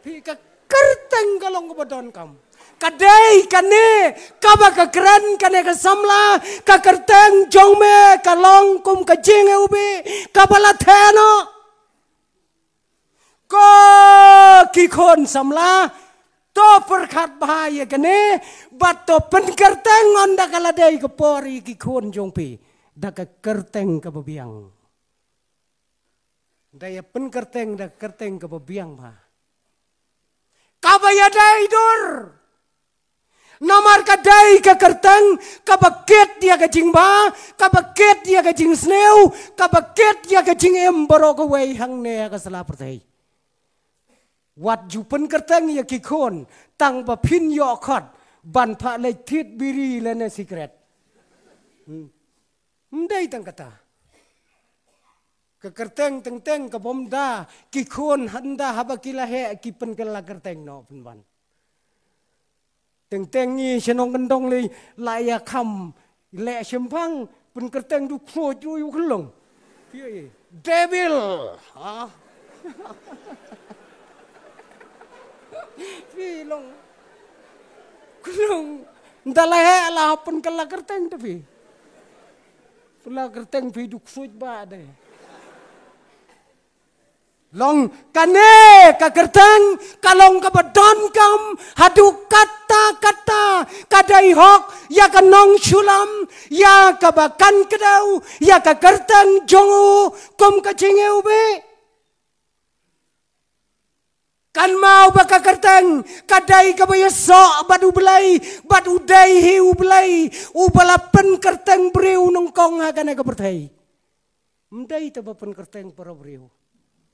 Phi, ka kyrteng ka long kaba donkam. Ka dei kane kaba ka kren kane ka samla, ka kyrteng jong me ka long kum ka jingiwbih kaba la theh noh. Ko ki khun samla, to pyrkhat bha ïa kane, bad to pynkyrteng ynda ka la dei ka por ïa ki khun jong phi da ka kyrteng kaba biang. Da ïa pynkyrteng da ka kyrteng kaba biang bha, kaba ïadei dur. Namar ka dei ka kyrteng kaba kit ïa ka jingbha, kaba kit ïa ka jingsniew, kaba kit ïa ka jingim baroh kawei hangne ha ka sla pyrthei. Wat ju pynkyrteng ïa ki khun tang ba phin ïoh khot ban phah leit thied biri lane sikret. Hmm. Ym dei tang kata. Ka kyrteng teng teng ka bym da, ki khun hynda haba ki la heh ki pynkylla kyrteng noh pynban. Teng teng ngi shnong kyndong lei la ïa kham leh shemphang pynkyrteng du khuid ruh ïa u khyllung. Phi, Devil. Ha? Phi long. Khyllung. Nda la heh la pynkylla kyrteng te phi. Pynkylla kyrteng phi du khuid ba de. Long kane ka kyrteng ka long kaba donkam haduh katta katta, ka dei hok ïa ka nongshullam, ïa kaba kan kdew ïa ka kyrteng jong u kum ka jingiwbih. Kan mau ba ka kyrteng ka dei kaba ïasoh bad U Blei, bad u dei hi U Blei uba la pynkyrteng briew nyngkong ha kane ka pyrthei. Ym dei te ba pynkyrteng para briew.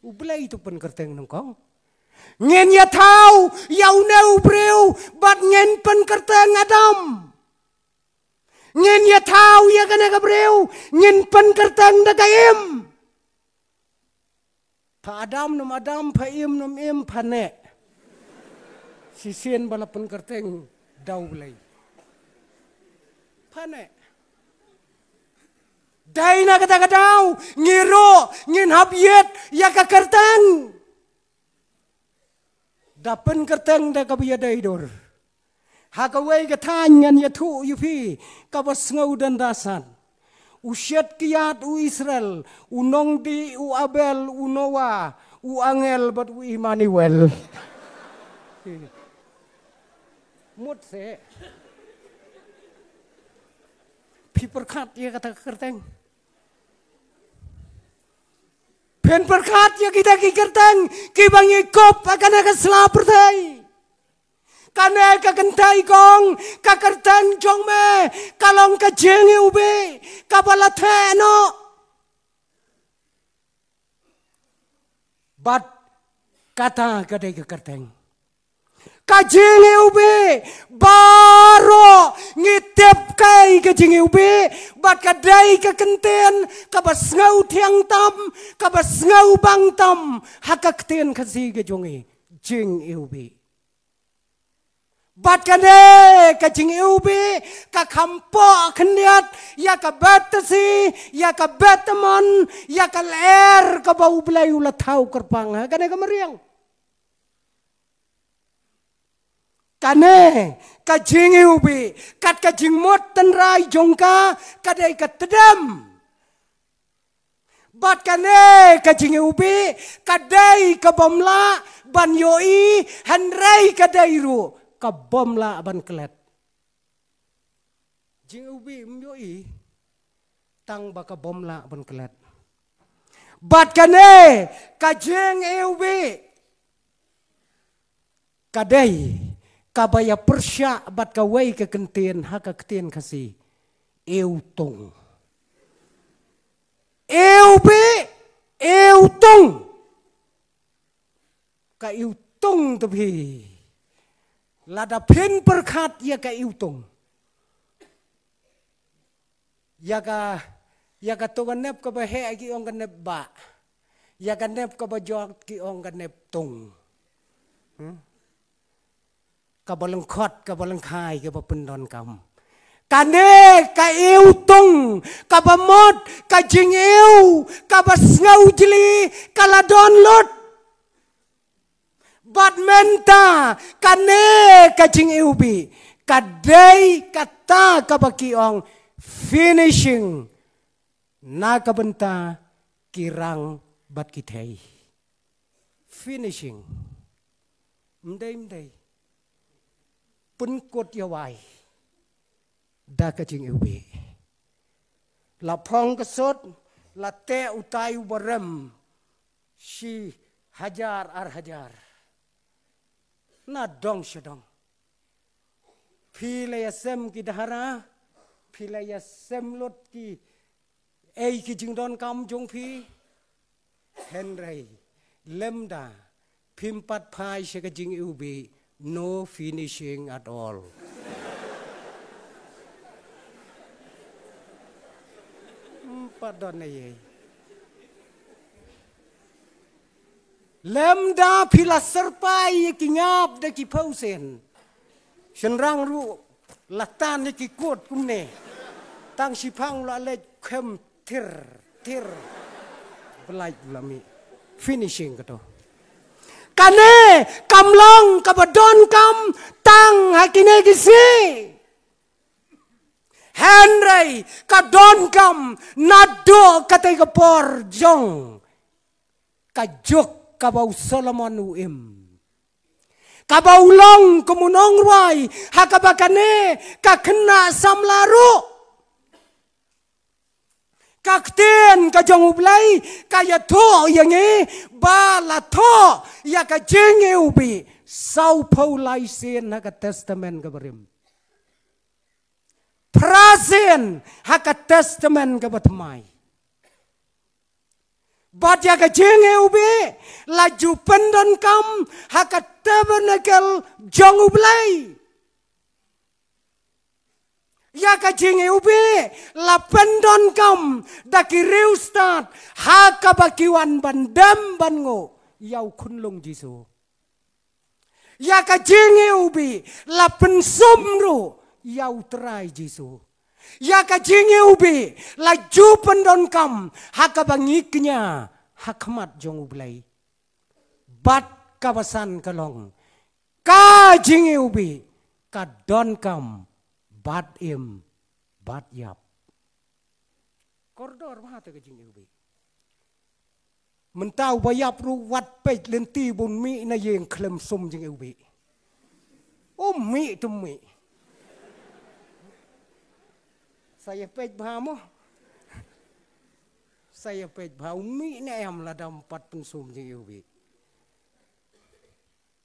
U Blei te pynkyrteng nyngkong. Ngin ïa thaw ïa une u briew bad ngin pynkyrteng Adam. Ngin ïa thaw ïa kane ka briew, ngin pynkyrteng da ka Im. Pha Adam nym Adam, pha Im nym Im, pha Neh. Shisien ba la pynkyrteng da U Blei. Pha Neh. Dei na kata ka daw ngi ruh ngin hap ïit ïa ka kyrteng. Da pynkyrteng da kaba ïadei dur. Ha kawei ka thaiñ ngan ïathuh ïa phi kaba sngew danda san. U shet kiad u Israel, u nongdih u Abel, u Noah, u angel bad u Emmanuel. Mut se. Phi pyrkhat ïa kata ka kyrteng. Phin pyrkhat ïa kita ki kyrteng kiba ngi kup ha kane ka sla pyrthei. Kane ka kynthei kong, ka kyrteng jong me ka long ka jingiwbih kaba la theh noh. Bad kata ka dei ka kyrteng. Ka jingiwbih, baroh ngi tip kaei ka jingiwbih, bad ka dei ka kyntien kaba sngewthiang tam, kaba sngewbang tam ha ka ktien Khasi ka jong ngi, jingiwbih. Bad kane ka jingiwbih ka kham poh khyndiat ïa ka bet tasi, ïa ka bet tymmen, ïa ka lyer kaba U Blei u la thaw kyrpang ha kane ka mariang. Kane ka jingiwbih, kat ka jingmut tynrai jong ka, ka dei ka tdem. Bad kane ka jingiwbih, ka dei kabym lah ban ïohi, hynrei ka dei ruh kabym lah ban klet. Jingiwbih ym ïohi, tang ba kabym lah ban klet. Bad kane ka jingiwbih, ka dei kaba ïa pyrshah bad kawei ka kyntien ha ka ktien Khasi, iwtung. Iwbih, iwtung. Ka iwtung te phi. Lada phin pyrkhat ïa ka iwtung, ïa ka, ïa kato ka nep kaba heh ki ong ka nep bah. Ïa ka nep kaba jot ki ong ka nep tung. Hmm? Kaba lyngkot, kaba lyngkhai, kaba pyndonkam. Kane ka iwtung, kaba mut, ka jingiw, kaba sngewjli, ka la don lut. Bad mynta kane ka jingiwbih, ka dei kata kaba ki ong finishing. Na ka bynta ki rang bad ki thei. Finishing. Mdei, mdei. Pynkut ïa wai da ka jingiwbih. La phong ka sut, la teh utai u barem. Shi hajar ar hajar. Na dong sha dong. Phi la ïasem ki dahara, phi la ïasem lut ki, ei ki jingdonkam jong phi. Hynrei lymda phim pat phai sha ka jingiwbih, no finishing at all. Ym pat don ei ei. Lymda phi la syrpai ïa ki ngap da ki phew sen. Shynrang ruh la tan ïa ki kut kumne. Tang shiphang la leit khem tir, tir. Blai la mih. Finishing kato. Kane kam long kaba donkam tang ha kine ki sngi. Hynrei ka donkam naduh katei ka por jong ka juk kaba u Solomon u im. Kaba u long kum u nongrwai, ha kaba kane ka khynnah samla ruh. Ka ktien ka jong U Blei ka ïathuh ïa ngi ba la thoh ïa ka jingiwbih sawphew lai sien ha ka Testament kaba rim. Phra sien ha ka Testament kaba thymmai. Bad ïa ka jingiwbih la ju pyndonkam ha ka tabernacle jong U Blei. Ïa ka jingiwbih la pyndonkam da ki riewstad ha kaba ki wan ban dem ban nguh ïa u khunlung Jisu. Ïa ka jingiwbih la pynsum ruh ïa u Trai Jisu. Ïa ka jingiwbih la ju pyndonkam ha kaba ngi kñia ha khmat jong U Blei. Bad kaba san ka long ka jingiwbih ka donkam bad im bad ïap. Kordor bha te ka jingiwbih. Mynta uba ïap ruh wat peit lynti bun mih na ïing khlem sum jingiwbih. Um mih te um mih. Sa ïa peit bha mo. Sa ïa peit bha um mih ne em lada ym pat pynsum jingiwbih.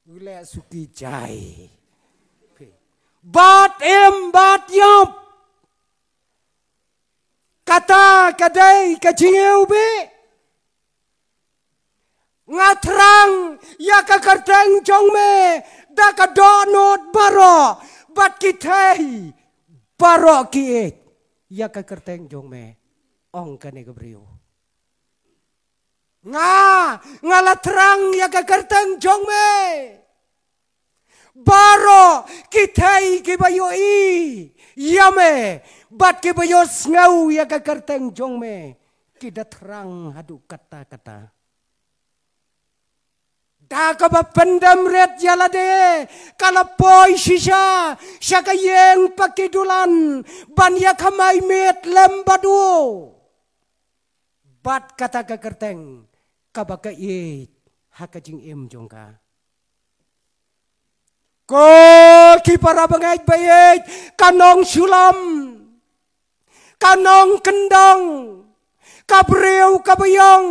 U leh suki jai. Bad im bad ïap. Kata ka dei ka jingiwbih. Nga thrang ïa ka kyrteng jong me da ka dohnud baroh bad ki thei baroh ki ïeit ïa ka kyrteng jong me, ong kane ka briew. Nga, nga la thrang ïa ka kyrteng jong me. Baroh ki thei kiba ïohi ïa me bad kiba ïohsngew ïa ka kyrteng jong me ki da thrang haduh katta katta. Da kaba pyndem rit ïa lade, ka la poi shisha sha ka ïing paki dulan ban ïa khamai miet lem bad u. Bad kata ka kyrteng kaba ka ïeit ha ka jingim jong ka. Ko ki para bangeit ba ïeit, ka nongshulom, ka nongkyndong, ka briew kaba ïong,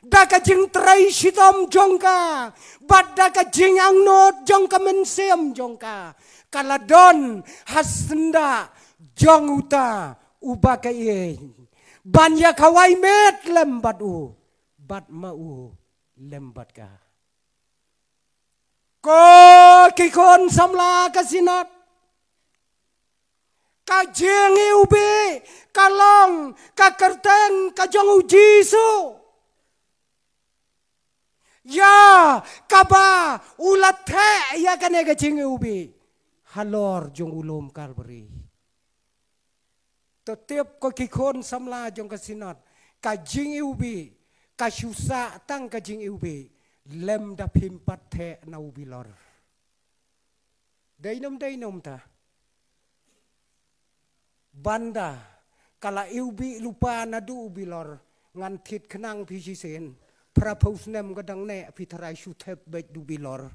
da ka jingtrei shitom jong ka bad da ka jingangnud jong ka mynsiem jong ka, ka la don ha syndah jong uta uba ka ïeit ban ïa kawei miet lem bad u bad ma u lem bad ka. Ko ki khun samla ka Synod, ka jingiwbih ka long ka kyrteng ka jong u Jisu, ïa kaba u la theh ïa kane ka jingiwbih halor jong u lum Kalbari. To tip ko ki khun samla jong ka Synod, ka jingiwbih ka shu sah tang ka jingiwbih, lymda phim pat theh na u bilor. Dei ne ym dei, ne ym ta? Bynda ka la iwbih lypa naduh u bilor, ngan thied khnang phi shisien, phraphew snem ka dang neh phi tharai shu thep beit da u bilor.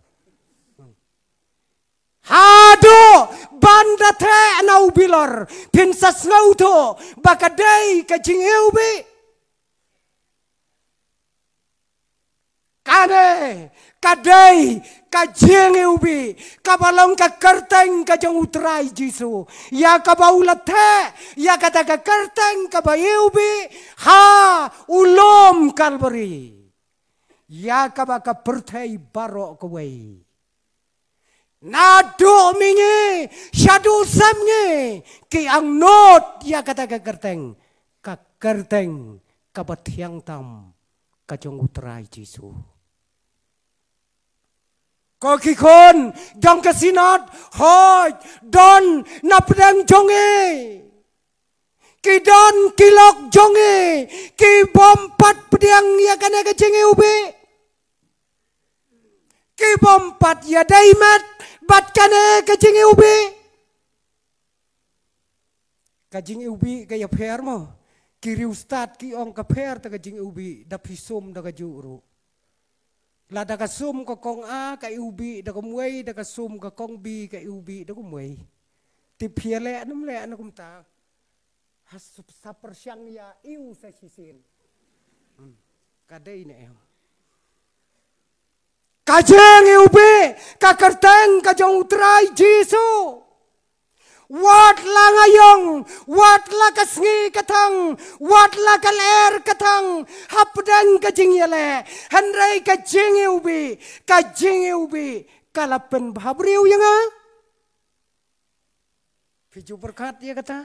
Haduh ban da theh na u bilor, phin sa sngewthuh ba ka dei ka jingiwbih. Kane ka dei ka jingiwbih kaba long ka kyrteng ka jong u Trai Jisu, ïa kaba u la theh ïa kata ka kyrteng kaba iwbih ha u lum Kalbari, ïa kaba ka pyrthei baroh kawei, naduh mihngi shaduh sepngi, ki angnud ïa kata ka kyrteng, ka kyrteng kaba thiang tam ka jong u Trai Jisu. Ko ki khun jong ka Synod, hooid, don na pdeng jong ngi, ki don ki lok jong ngi ki bym pat pdiang ïa kane ka jingiwbih, ki bym pat ïadei met bad kane ka jingiwbih. Ka jingiwbih ka ïapher mo. Ki riewstad ki ong ka pher ta ka jingiwbih da phi sum da kajuh ruh. Lada ka sum ka kong A ka iwbih da kumwei, da ka sum ka kong B ka iwbih da kumwei. Te phi ïaleh ne ym leh na kumta? Ha, sa pyrshang ïa iw sa shisien. Hmm. Ka dei ne em? Ka jingiwbih ka kyrteng ka jong u Trai Jisu. Wat la nga ïong, wat la ka sngi ka thang, wat la ka lyer ka thang, hapdeng ka jingïaleh, hynrei ka jingiwbih, ka jingiwbih ka la pynbhabriew ïa nga. Phi ju pyrkhat ïa kata?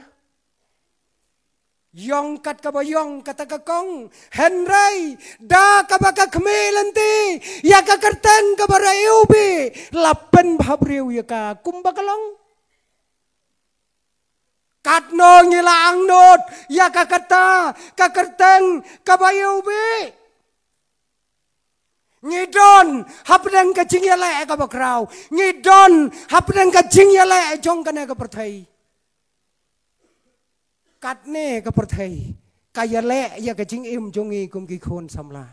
Ïong kat kaba ïong kata ka kong, hynrei da kaba ka khmih lynti ïa ka kyrteng kaba la iwbih, la pynbhabriew ïa ka kumba ka long. Katno ngi la angnud ïa ka kata ka kyrteng kaba iwbih? Ngi don hapdeng ka jingïaleh kaba khraw. Ngi don hapdeng ka jingïaleh jong kane ka pyrthei. Katne ka pyrthei ka ïaleh ïa ka jingim jong ngi kum ki khun samla.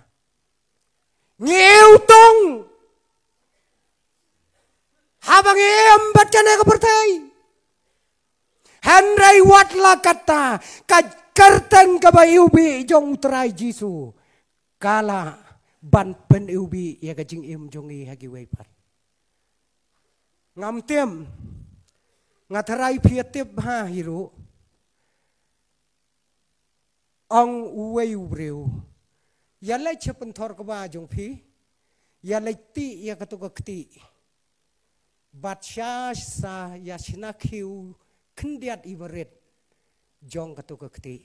Ngi iwtung haba ngi im bad kane ka pyrthei. Hynrei wat la katta, ka kyrteng kaba iwbih jong u Trai Jisu ka lah ban pyniwbih ïa ka jingim jong ngi ha kiwei pat. Ngam tip, nga tharai phi ïa tip bha hi ruh. Ong uwei u briew, ïa leit sha pynthor kba jong phi, ïa leit tih ïa katu ka ktieh. Bad sha sa ïa shna khiew khyndiat i barit jong katu ka ktieh.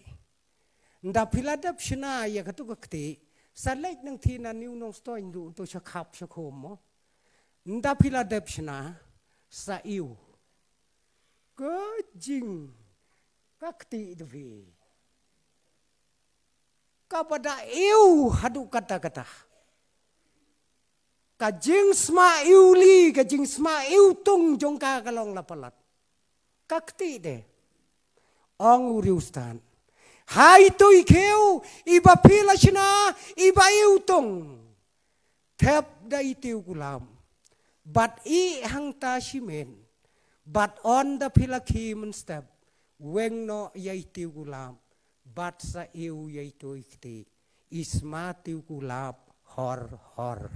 Nda phi la dep shna ïa katu ka ktieh, sa leit nangthie na New Nongstoiñ ruh, to sha khap sha khum mo. Nda phi la dep shna sa ïew. Ka jing ka kti da phi. Ka ba da ïew haduh katta katta. Ka jingsma ïew li, ka jingsma ïew tung jong ka ka long la palat. Ka kti de. Ong u riewstad. Hai tu i khiew, i ba phi la shna, i ba ïew tung. Thep da i tiew kulap. Bad i hangta shimet. Bad ynda phi la khie mynstep. Weng noh ïa i tiew kulap. Bad sa ïew ïa i tu i kti. I sma tiew kulap hor hor.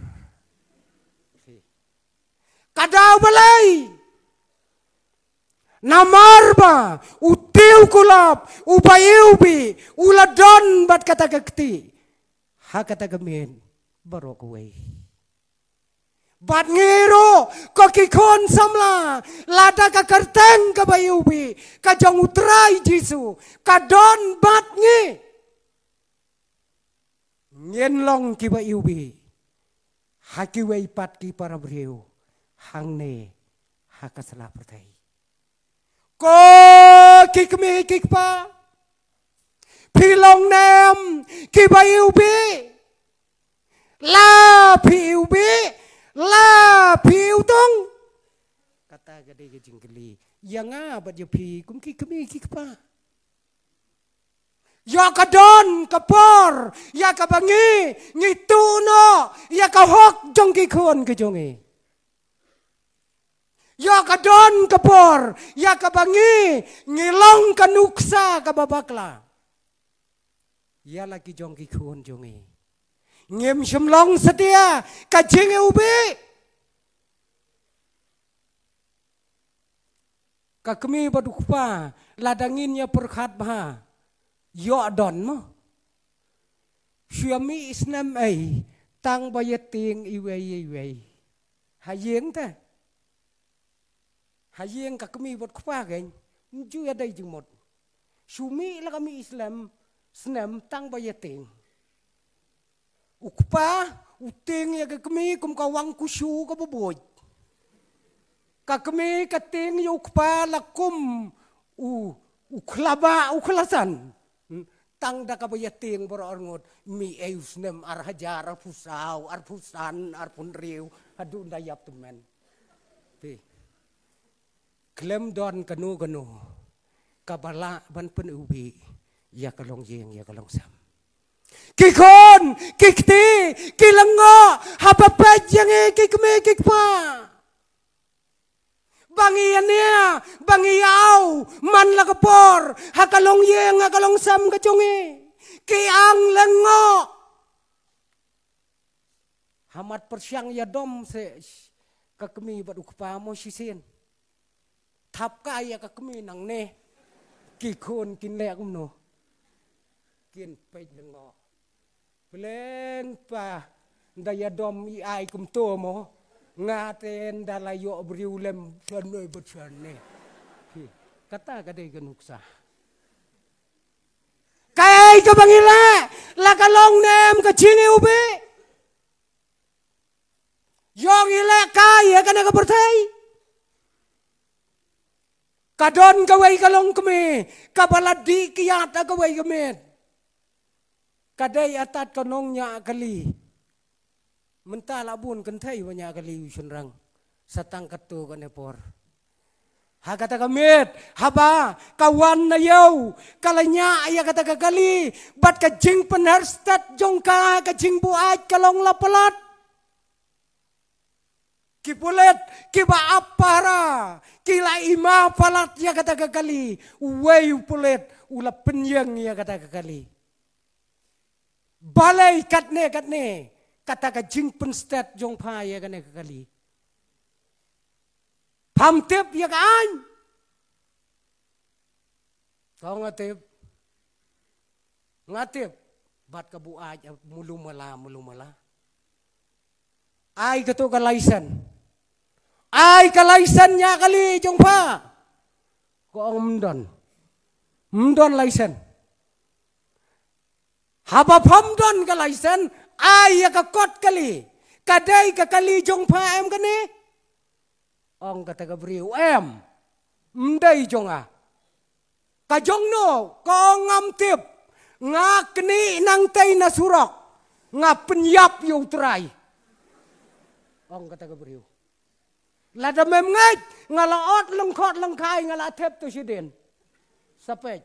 Ka daw balei? Namar ba u tiew kulap, u ba ïew bih, u la don bad kata ka kti. Ha kata ka miet baroh kawei. Bad ngi ruh ko ki khun samla, lada ka kyrteng ka ba ïew bih ka jong u Trai Jisu ka don bad ngi, ngin long ki ba ïew bih ha kiwei pat ki para briew hangne ha ka sla pyrthei. Ko ki kmie ki kpa, phi long ne em ki ba ïew bih? La phi ïew bih, la phi ïew tung? Kata ka dei ka jingkylli ïa nga bad ïa phi kum ki kmie ki kpa. Ïa ka don ka por ïa ka ba ngi, ngi tuh noh ïa ka hok jong ki khun ka jong ngi. Ïa ka don ka por ïa ka ba ngi, ngi long ka nuksa ka ba bakla ïa la ki jong ki khun jong ngi. Ngim shym long satia ka jingïew bih. Ka kmie bad u kpa, lada ngin ïa pyrkhat bha, ïoh don mo. Shu ïa mih snem ei, tang ba ïa tieng iwei ïa iwei. Ha ïing te. Ha ïing ka kmie bad kpa kein, ym ju ïadei jingmut. Shu mih la ka mih snem, snem tang ba ïa tieng. U kpa u tieng ïa ka kmie kum ka wang kushu ka ba buit. Ka kmie ka tieng ïa u kpa la kum u, u khlaba, u khlasan. Hmm. Tang da ka ba ïa tieng baroh arngut, mih ei u snem ar hajar, arphew saw, arphew san, arphew hynriew, haduh nda ïap tymmen. Phi. Khlem don kano kano ka ba lah ban pynïewbih ïa ka longïing ïa ka longsem. Ki khun ki kti ki lyngngoh haba peit ïa ngi ki kmie ki kpa. Ba ngi ïa nia, ba ngi ïa aw man la ka por ha ka longïing ha ka longsem ka jong ngi. Ki ang lyngngoh. Ha mat pyrshang ïa dom se ka kmie bad u kpa mo shisien. Thap ka ïa ka kmie nangne. Ki khun kin leh kumno? Kin peit lyngngoh. Pleng pa, nda ïa dom i ai kumto mo. Nga te nda la ïoh briew lem shane bad shane. Kata ka dei ka nuksa. Kaei ka ba ngi leh, la ka long ne em ka jingïewbih. Ïoh ngi leh kai ïa kane ka pyrthei. Ka don kawei ka longkmie ka ba la dih kiad ha kawei ka miet. Ka dei atat ka nongñiah kali. Mynta la bun kynthei ba ñiah kali u shynrang. Sa tang katto katne por. Ha kata ka miet, haba ka wan na ïew, ka la ñiah ïa kata ka kali, bad ka jingpynher stet jong ka, ka jingbuaid ka long la palat. Ki pulit kiba ap pahara ki la ima palat ïa kata ka kali. Uwei u pulit u la pynïeng ïa kata ka kali. Balei katne katne kata ka jingpynstet jong pha ïa kane ka kali? Pham tip ïa ka aiñ? Ka nga tip. Nga tip. Bad ka buaid, mulu mala, mulu mala. Ai kato ka license. Ai ka license ñiah kali jong pha. Ka ong ym don. Ym don license. Haba pham don ka license, ai ïa ka kot kali. Ka dei ka kali jong pha em kane? Ong kata ka briew, em, ym dei jong nga. Ka jong no, ka ong ngam tip. Nga knieh nangtei na surok. Nga pynïap ïa u trai. Ong kata ka briew. Lada mem ngeit, nga la ot lyngkhot lyngkhai, nga la thep to shadien. Sa peit.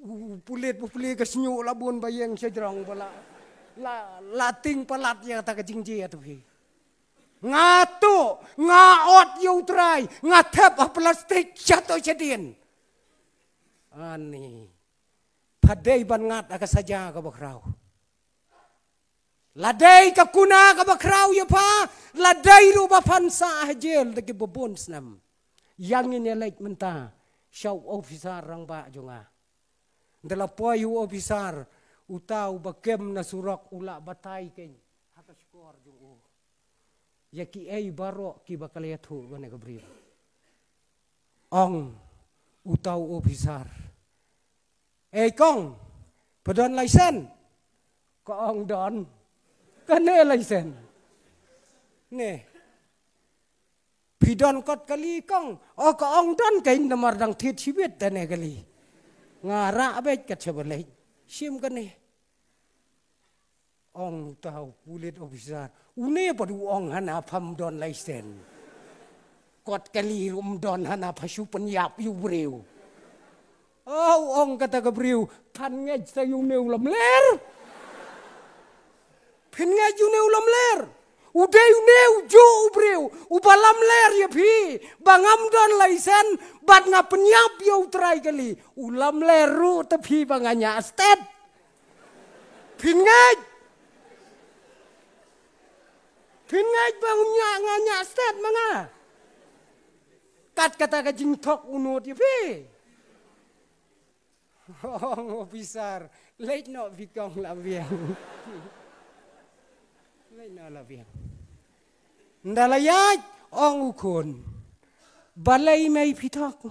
U, u pulit, u pulit ka shñiuh la bun ba ïeng sha jrong ba la, la, la tieng palat ïa kata ka jingjia to hi. Nga tuh, nga ot ïa u trai, nga thep ha plastik sha to shadien. Ani. Pha dei ban ngat ha ka saja kaba khraw. La dei ka kuna kaba khraw ïa pha, la dei ruh ba phan sah ha jel da kiba bun snem. Ïa ngin ïa leit mynta sha u officer rangbah jong nga. Nda la poi u officer, uta uba kem na surok u la batai kein ha ka shkor jong u. Ïa kiei baroh kiba ka la ïathuh kane ka briew. Ong uta u officer. Ei kong, pha don license? Ka ong don. Kane license. Ne. Phi don kot kali kong? O ka ong don kein namar dang thied shibit tane kali. Nga rah beit kat sha ba leit. Shim kane. Ong uta u pulit officer. Une pat u ong hana pham don license. Kot kali ruh ym don hana pha shu pynïap ïa u briew. O, u ong kata ka briew. Phan ngeit sa ïa une u lamler. Phin ngeit ïa une u lamler. U dei une u juh u briew uba lamler ïa phi. Ba ngam don license bad nga pynïap ïa u trai kali. U lamler ruh te phi ba nga ñiah stet. Phin ngeit. Phin ngeit ba ngam ñiah, nga ñiah stet ma nga. Kat kata ka jingthok u nud ïa phi. Ong officer, leit noh phi kong la biang. Leit noh la biang. Nda la ïaid, ong u khun. Balei mei phi thok?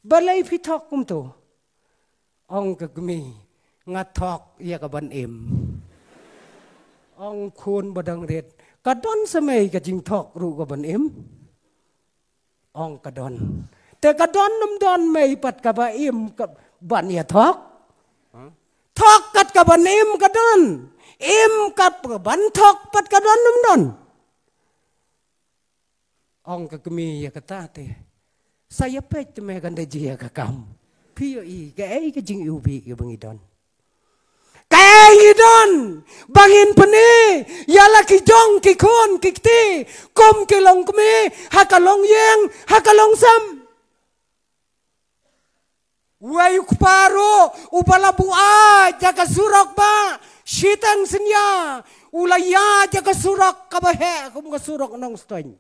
Balei phi thok kumto? Ong ka kmie, nga thok ïa ka ban im. Ong khun ba dang rit, ka don sa mei ka jingthok ruh ka ban im? Ong ka don. Te ka don ym don mei pat kaba im ka ban ïa thok? Thok kat ka ban im ka don. Im kat ka ban thok pat ka don ym don? Ong ka kmie ïa kata te. Sa ïa peit te me kan da jia ka kam. Phi ïohi kaei ka jingiwbih kaba ngi don. Kaei ngi don ba ngin pyni ïa la ki jong ki khun ki kti kum ki longkmie ha ka longïing ha ka longsem. Wei u kpa ruh uba la buaid ïa ka surok ba shiteng synñia u la ïaid ïa ka surok kaba heh kum ka surok Nongstoiñ.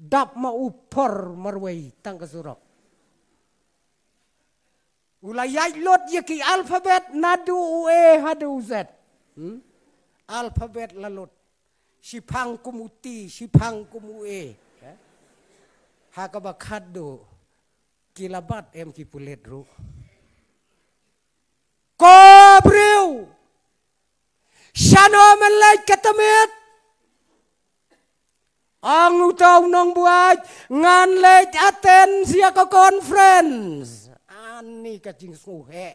Dap ma u por marwei tang ka surok. U la ïaid lut ïa ki alphabet naduh u A haduh u Z. Hmm? Alphabet la lut. Shiphang kum u T, shiphang kum u A. Ha kaba khatduh. Ki la bat em ki pulit ruh. Ko briew. Shano men leit ka tymmen? Ong uta u nongbuaid, ngan leit attend ïa ka conference. Ani ka jingsngewheh.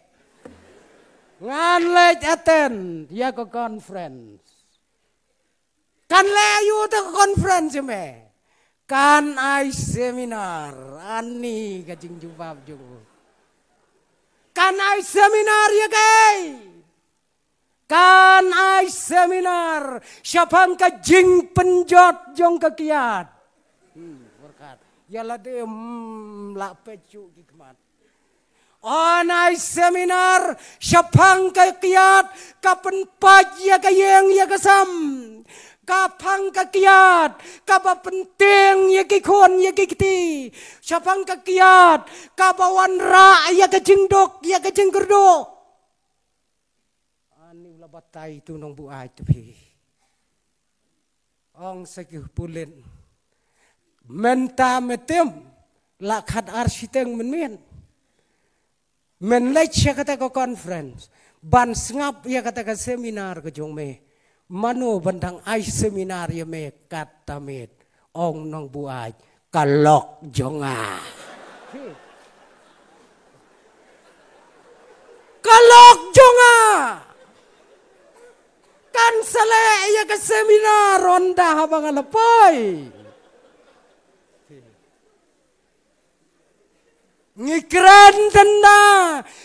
Ngan leit attend ïa ka conference. Kan leh aïu te ka conference me? Kan ai seminar. Ani ka jingjubab jong u. Kan ai seminar ïa kaei? Kan ai seminar shaphang ka jingpynjot jong ka kiad. Hmm, berkat. Ïa lade, hmm, la peit shuh ki khmat. Yn ai seminar shaphang ka kiad, ka pynpait ïa ka ïing ïa ka sem. Ka phang ka kiad kaba pyntieng ïa ki khun ïa ki kti. Shaphang ka kiad kaba wanrah ïa ka jingduk ïa ka jingkyrduh. Ani u la batai tu nongbuaid tu phi. Ong sa ki pulit. Mynta mynmiet la khatar shiteng mynmiet. Men leit sha kata ka conference ban sngap ïa kata ka seminar ka jong me. Mano ban dang ai seminar ïa me katta miet? Ong Nongbuaid, ka lok jong nga. Ka lok jong nga. Kan sa leh ïa ka seminar ynda haba nga la poi. Ngi kren tang na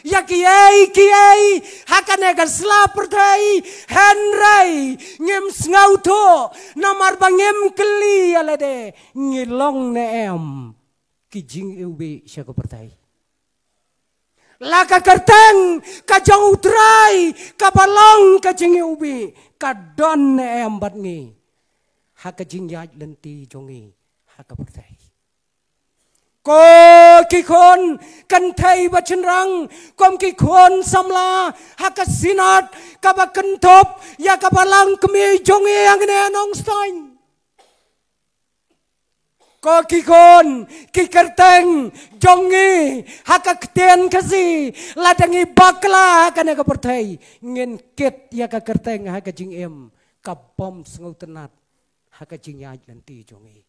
ïa kiei kiei ha kane ka sla pyrthei, hynrei ngim sngewthuh namar ba ngim kylli ïa lade, ngi long ne em ki jingiwbih sha ka pyrthei. La ka kyrteng ka jong U Trai kaba long ka jingiwbih ka don ne em bad ngi ha ka jingïaid lynti jong ngi ha ka pyrthei. Ko ki khun kynthei bad shynrang, kum ki khun samla ha ka Synod kaba kynthup ïa ka Balang Kmie jong ngi hangne ha Nongstoiñ. Ko ki khun, ki kyrteng jong ngi ha ka ktien Khasi, lada ngi bakla ha kane ka pyrthei, ngin kit ïa ka kyrteng ha ka jingim, ka bym sngewtynnat ha ka jingïaid lynti jong ngi.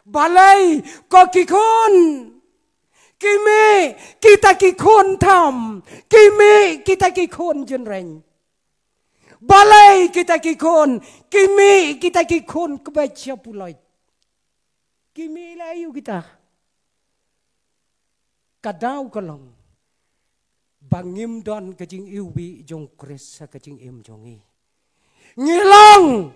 Balei ko ki khun ki mih kita ki khun tham, ki mih kita ki khun jynreng? Balei kita ki khun ki mih kita ki khun kbet sha puloit? Ki mih la aïu kita? Ka daw ka long ba ngim don ka jingiwbih jong Khrist ha ka jingim jong ngi. Ngi long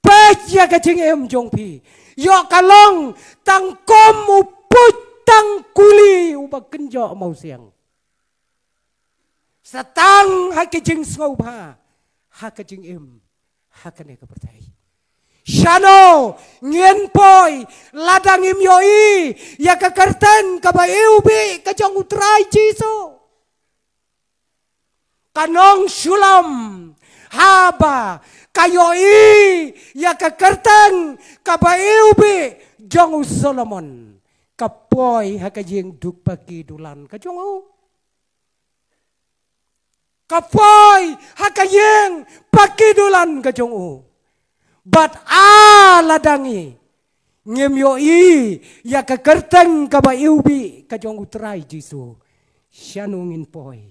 peit ïa ka jingim jong phi, ïoh ka long tang kum u puit tang kuli uba kynjoh mawsiang. Sa tang ha ka jingsngewbha ha ka jingim ha kane ka pyrthei. Shano ngin poi lada ngim ïohi ïa ka kyrteng kaba iwbih ka jong U Trai Jisu? Ka nongshulom haba ka ïohi ïa ka kyrteng kaba iwbih jong u Solomon, ka poi ha ka ïing duk paki dulan ka jong u. Ka poi ha ka ïing paki dulan ka jong u. Bad a lada ngi ngim ïohi ïa ka kyrteng kaba iwbih ka jong U Trai Jisu, shano ngin poi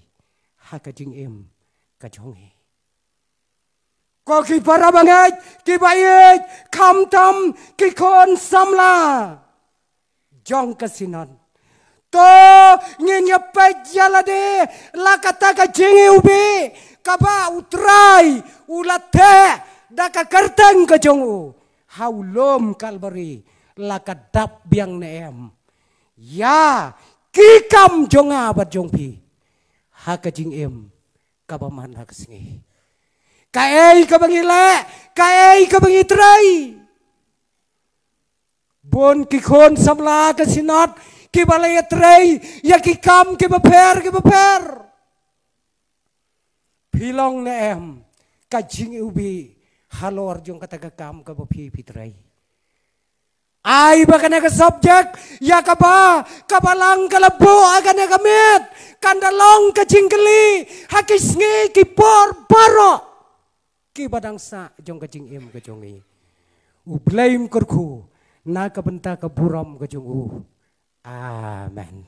ha ka jingim ka jong ngi? Ko ki para bangeit kiba ïeit, khamtam ki khun samla jong ka Synod, to ngin ïa peit ïa lade la kata ka jingiwbih kaba U Trai u la theh da ka kyrteng ka jong u ha u lum Kalbari, la ka dap biang ne em ïa ki kam jong nga bad jong phi ha ka jingim kaba man ha ka sngi? Kaei kaba ngi leh, kaei kaba ngi trei? Bun ki khun samla ka Synod kiba la ïatrei ïa ki kam kiba pher kiba pher. Phi long ne em ka jingiwbih halor jong kata ka kam kaba phi phi trei? Ai ba kane ka subject ïa kaba ka Balang ka la buh ha kane ka miet kan da long ka jingkylli ha ki sngi ki por baroh kiba dang sah jong ka jingim ka jong ngi. U Blei un kyrkhu na ka bynta ka burom ka jong u. Amen.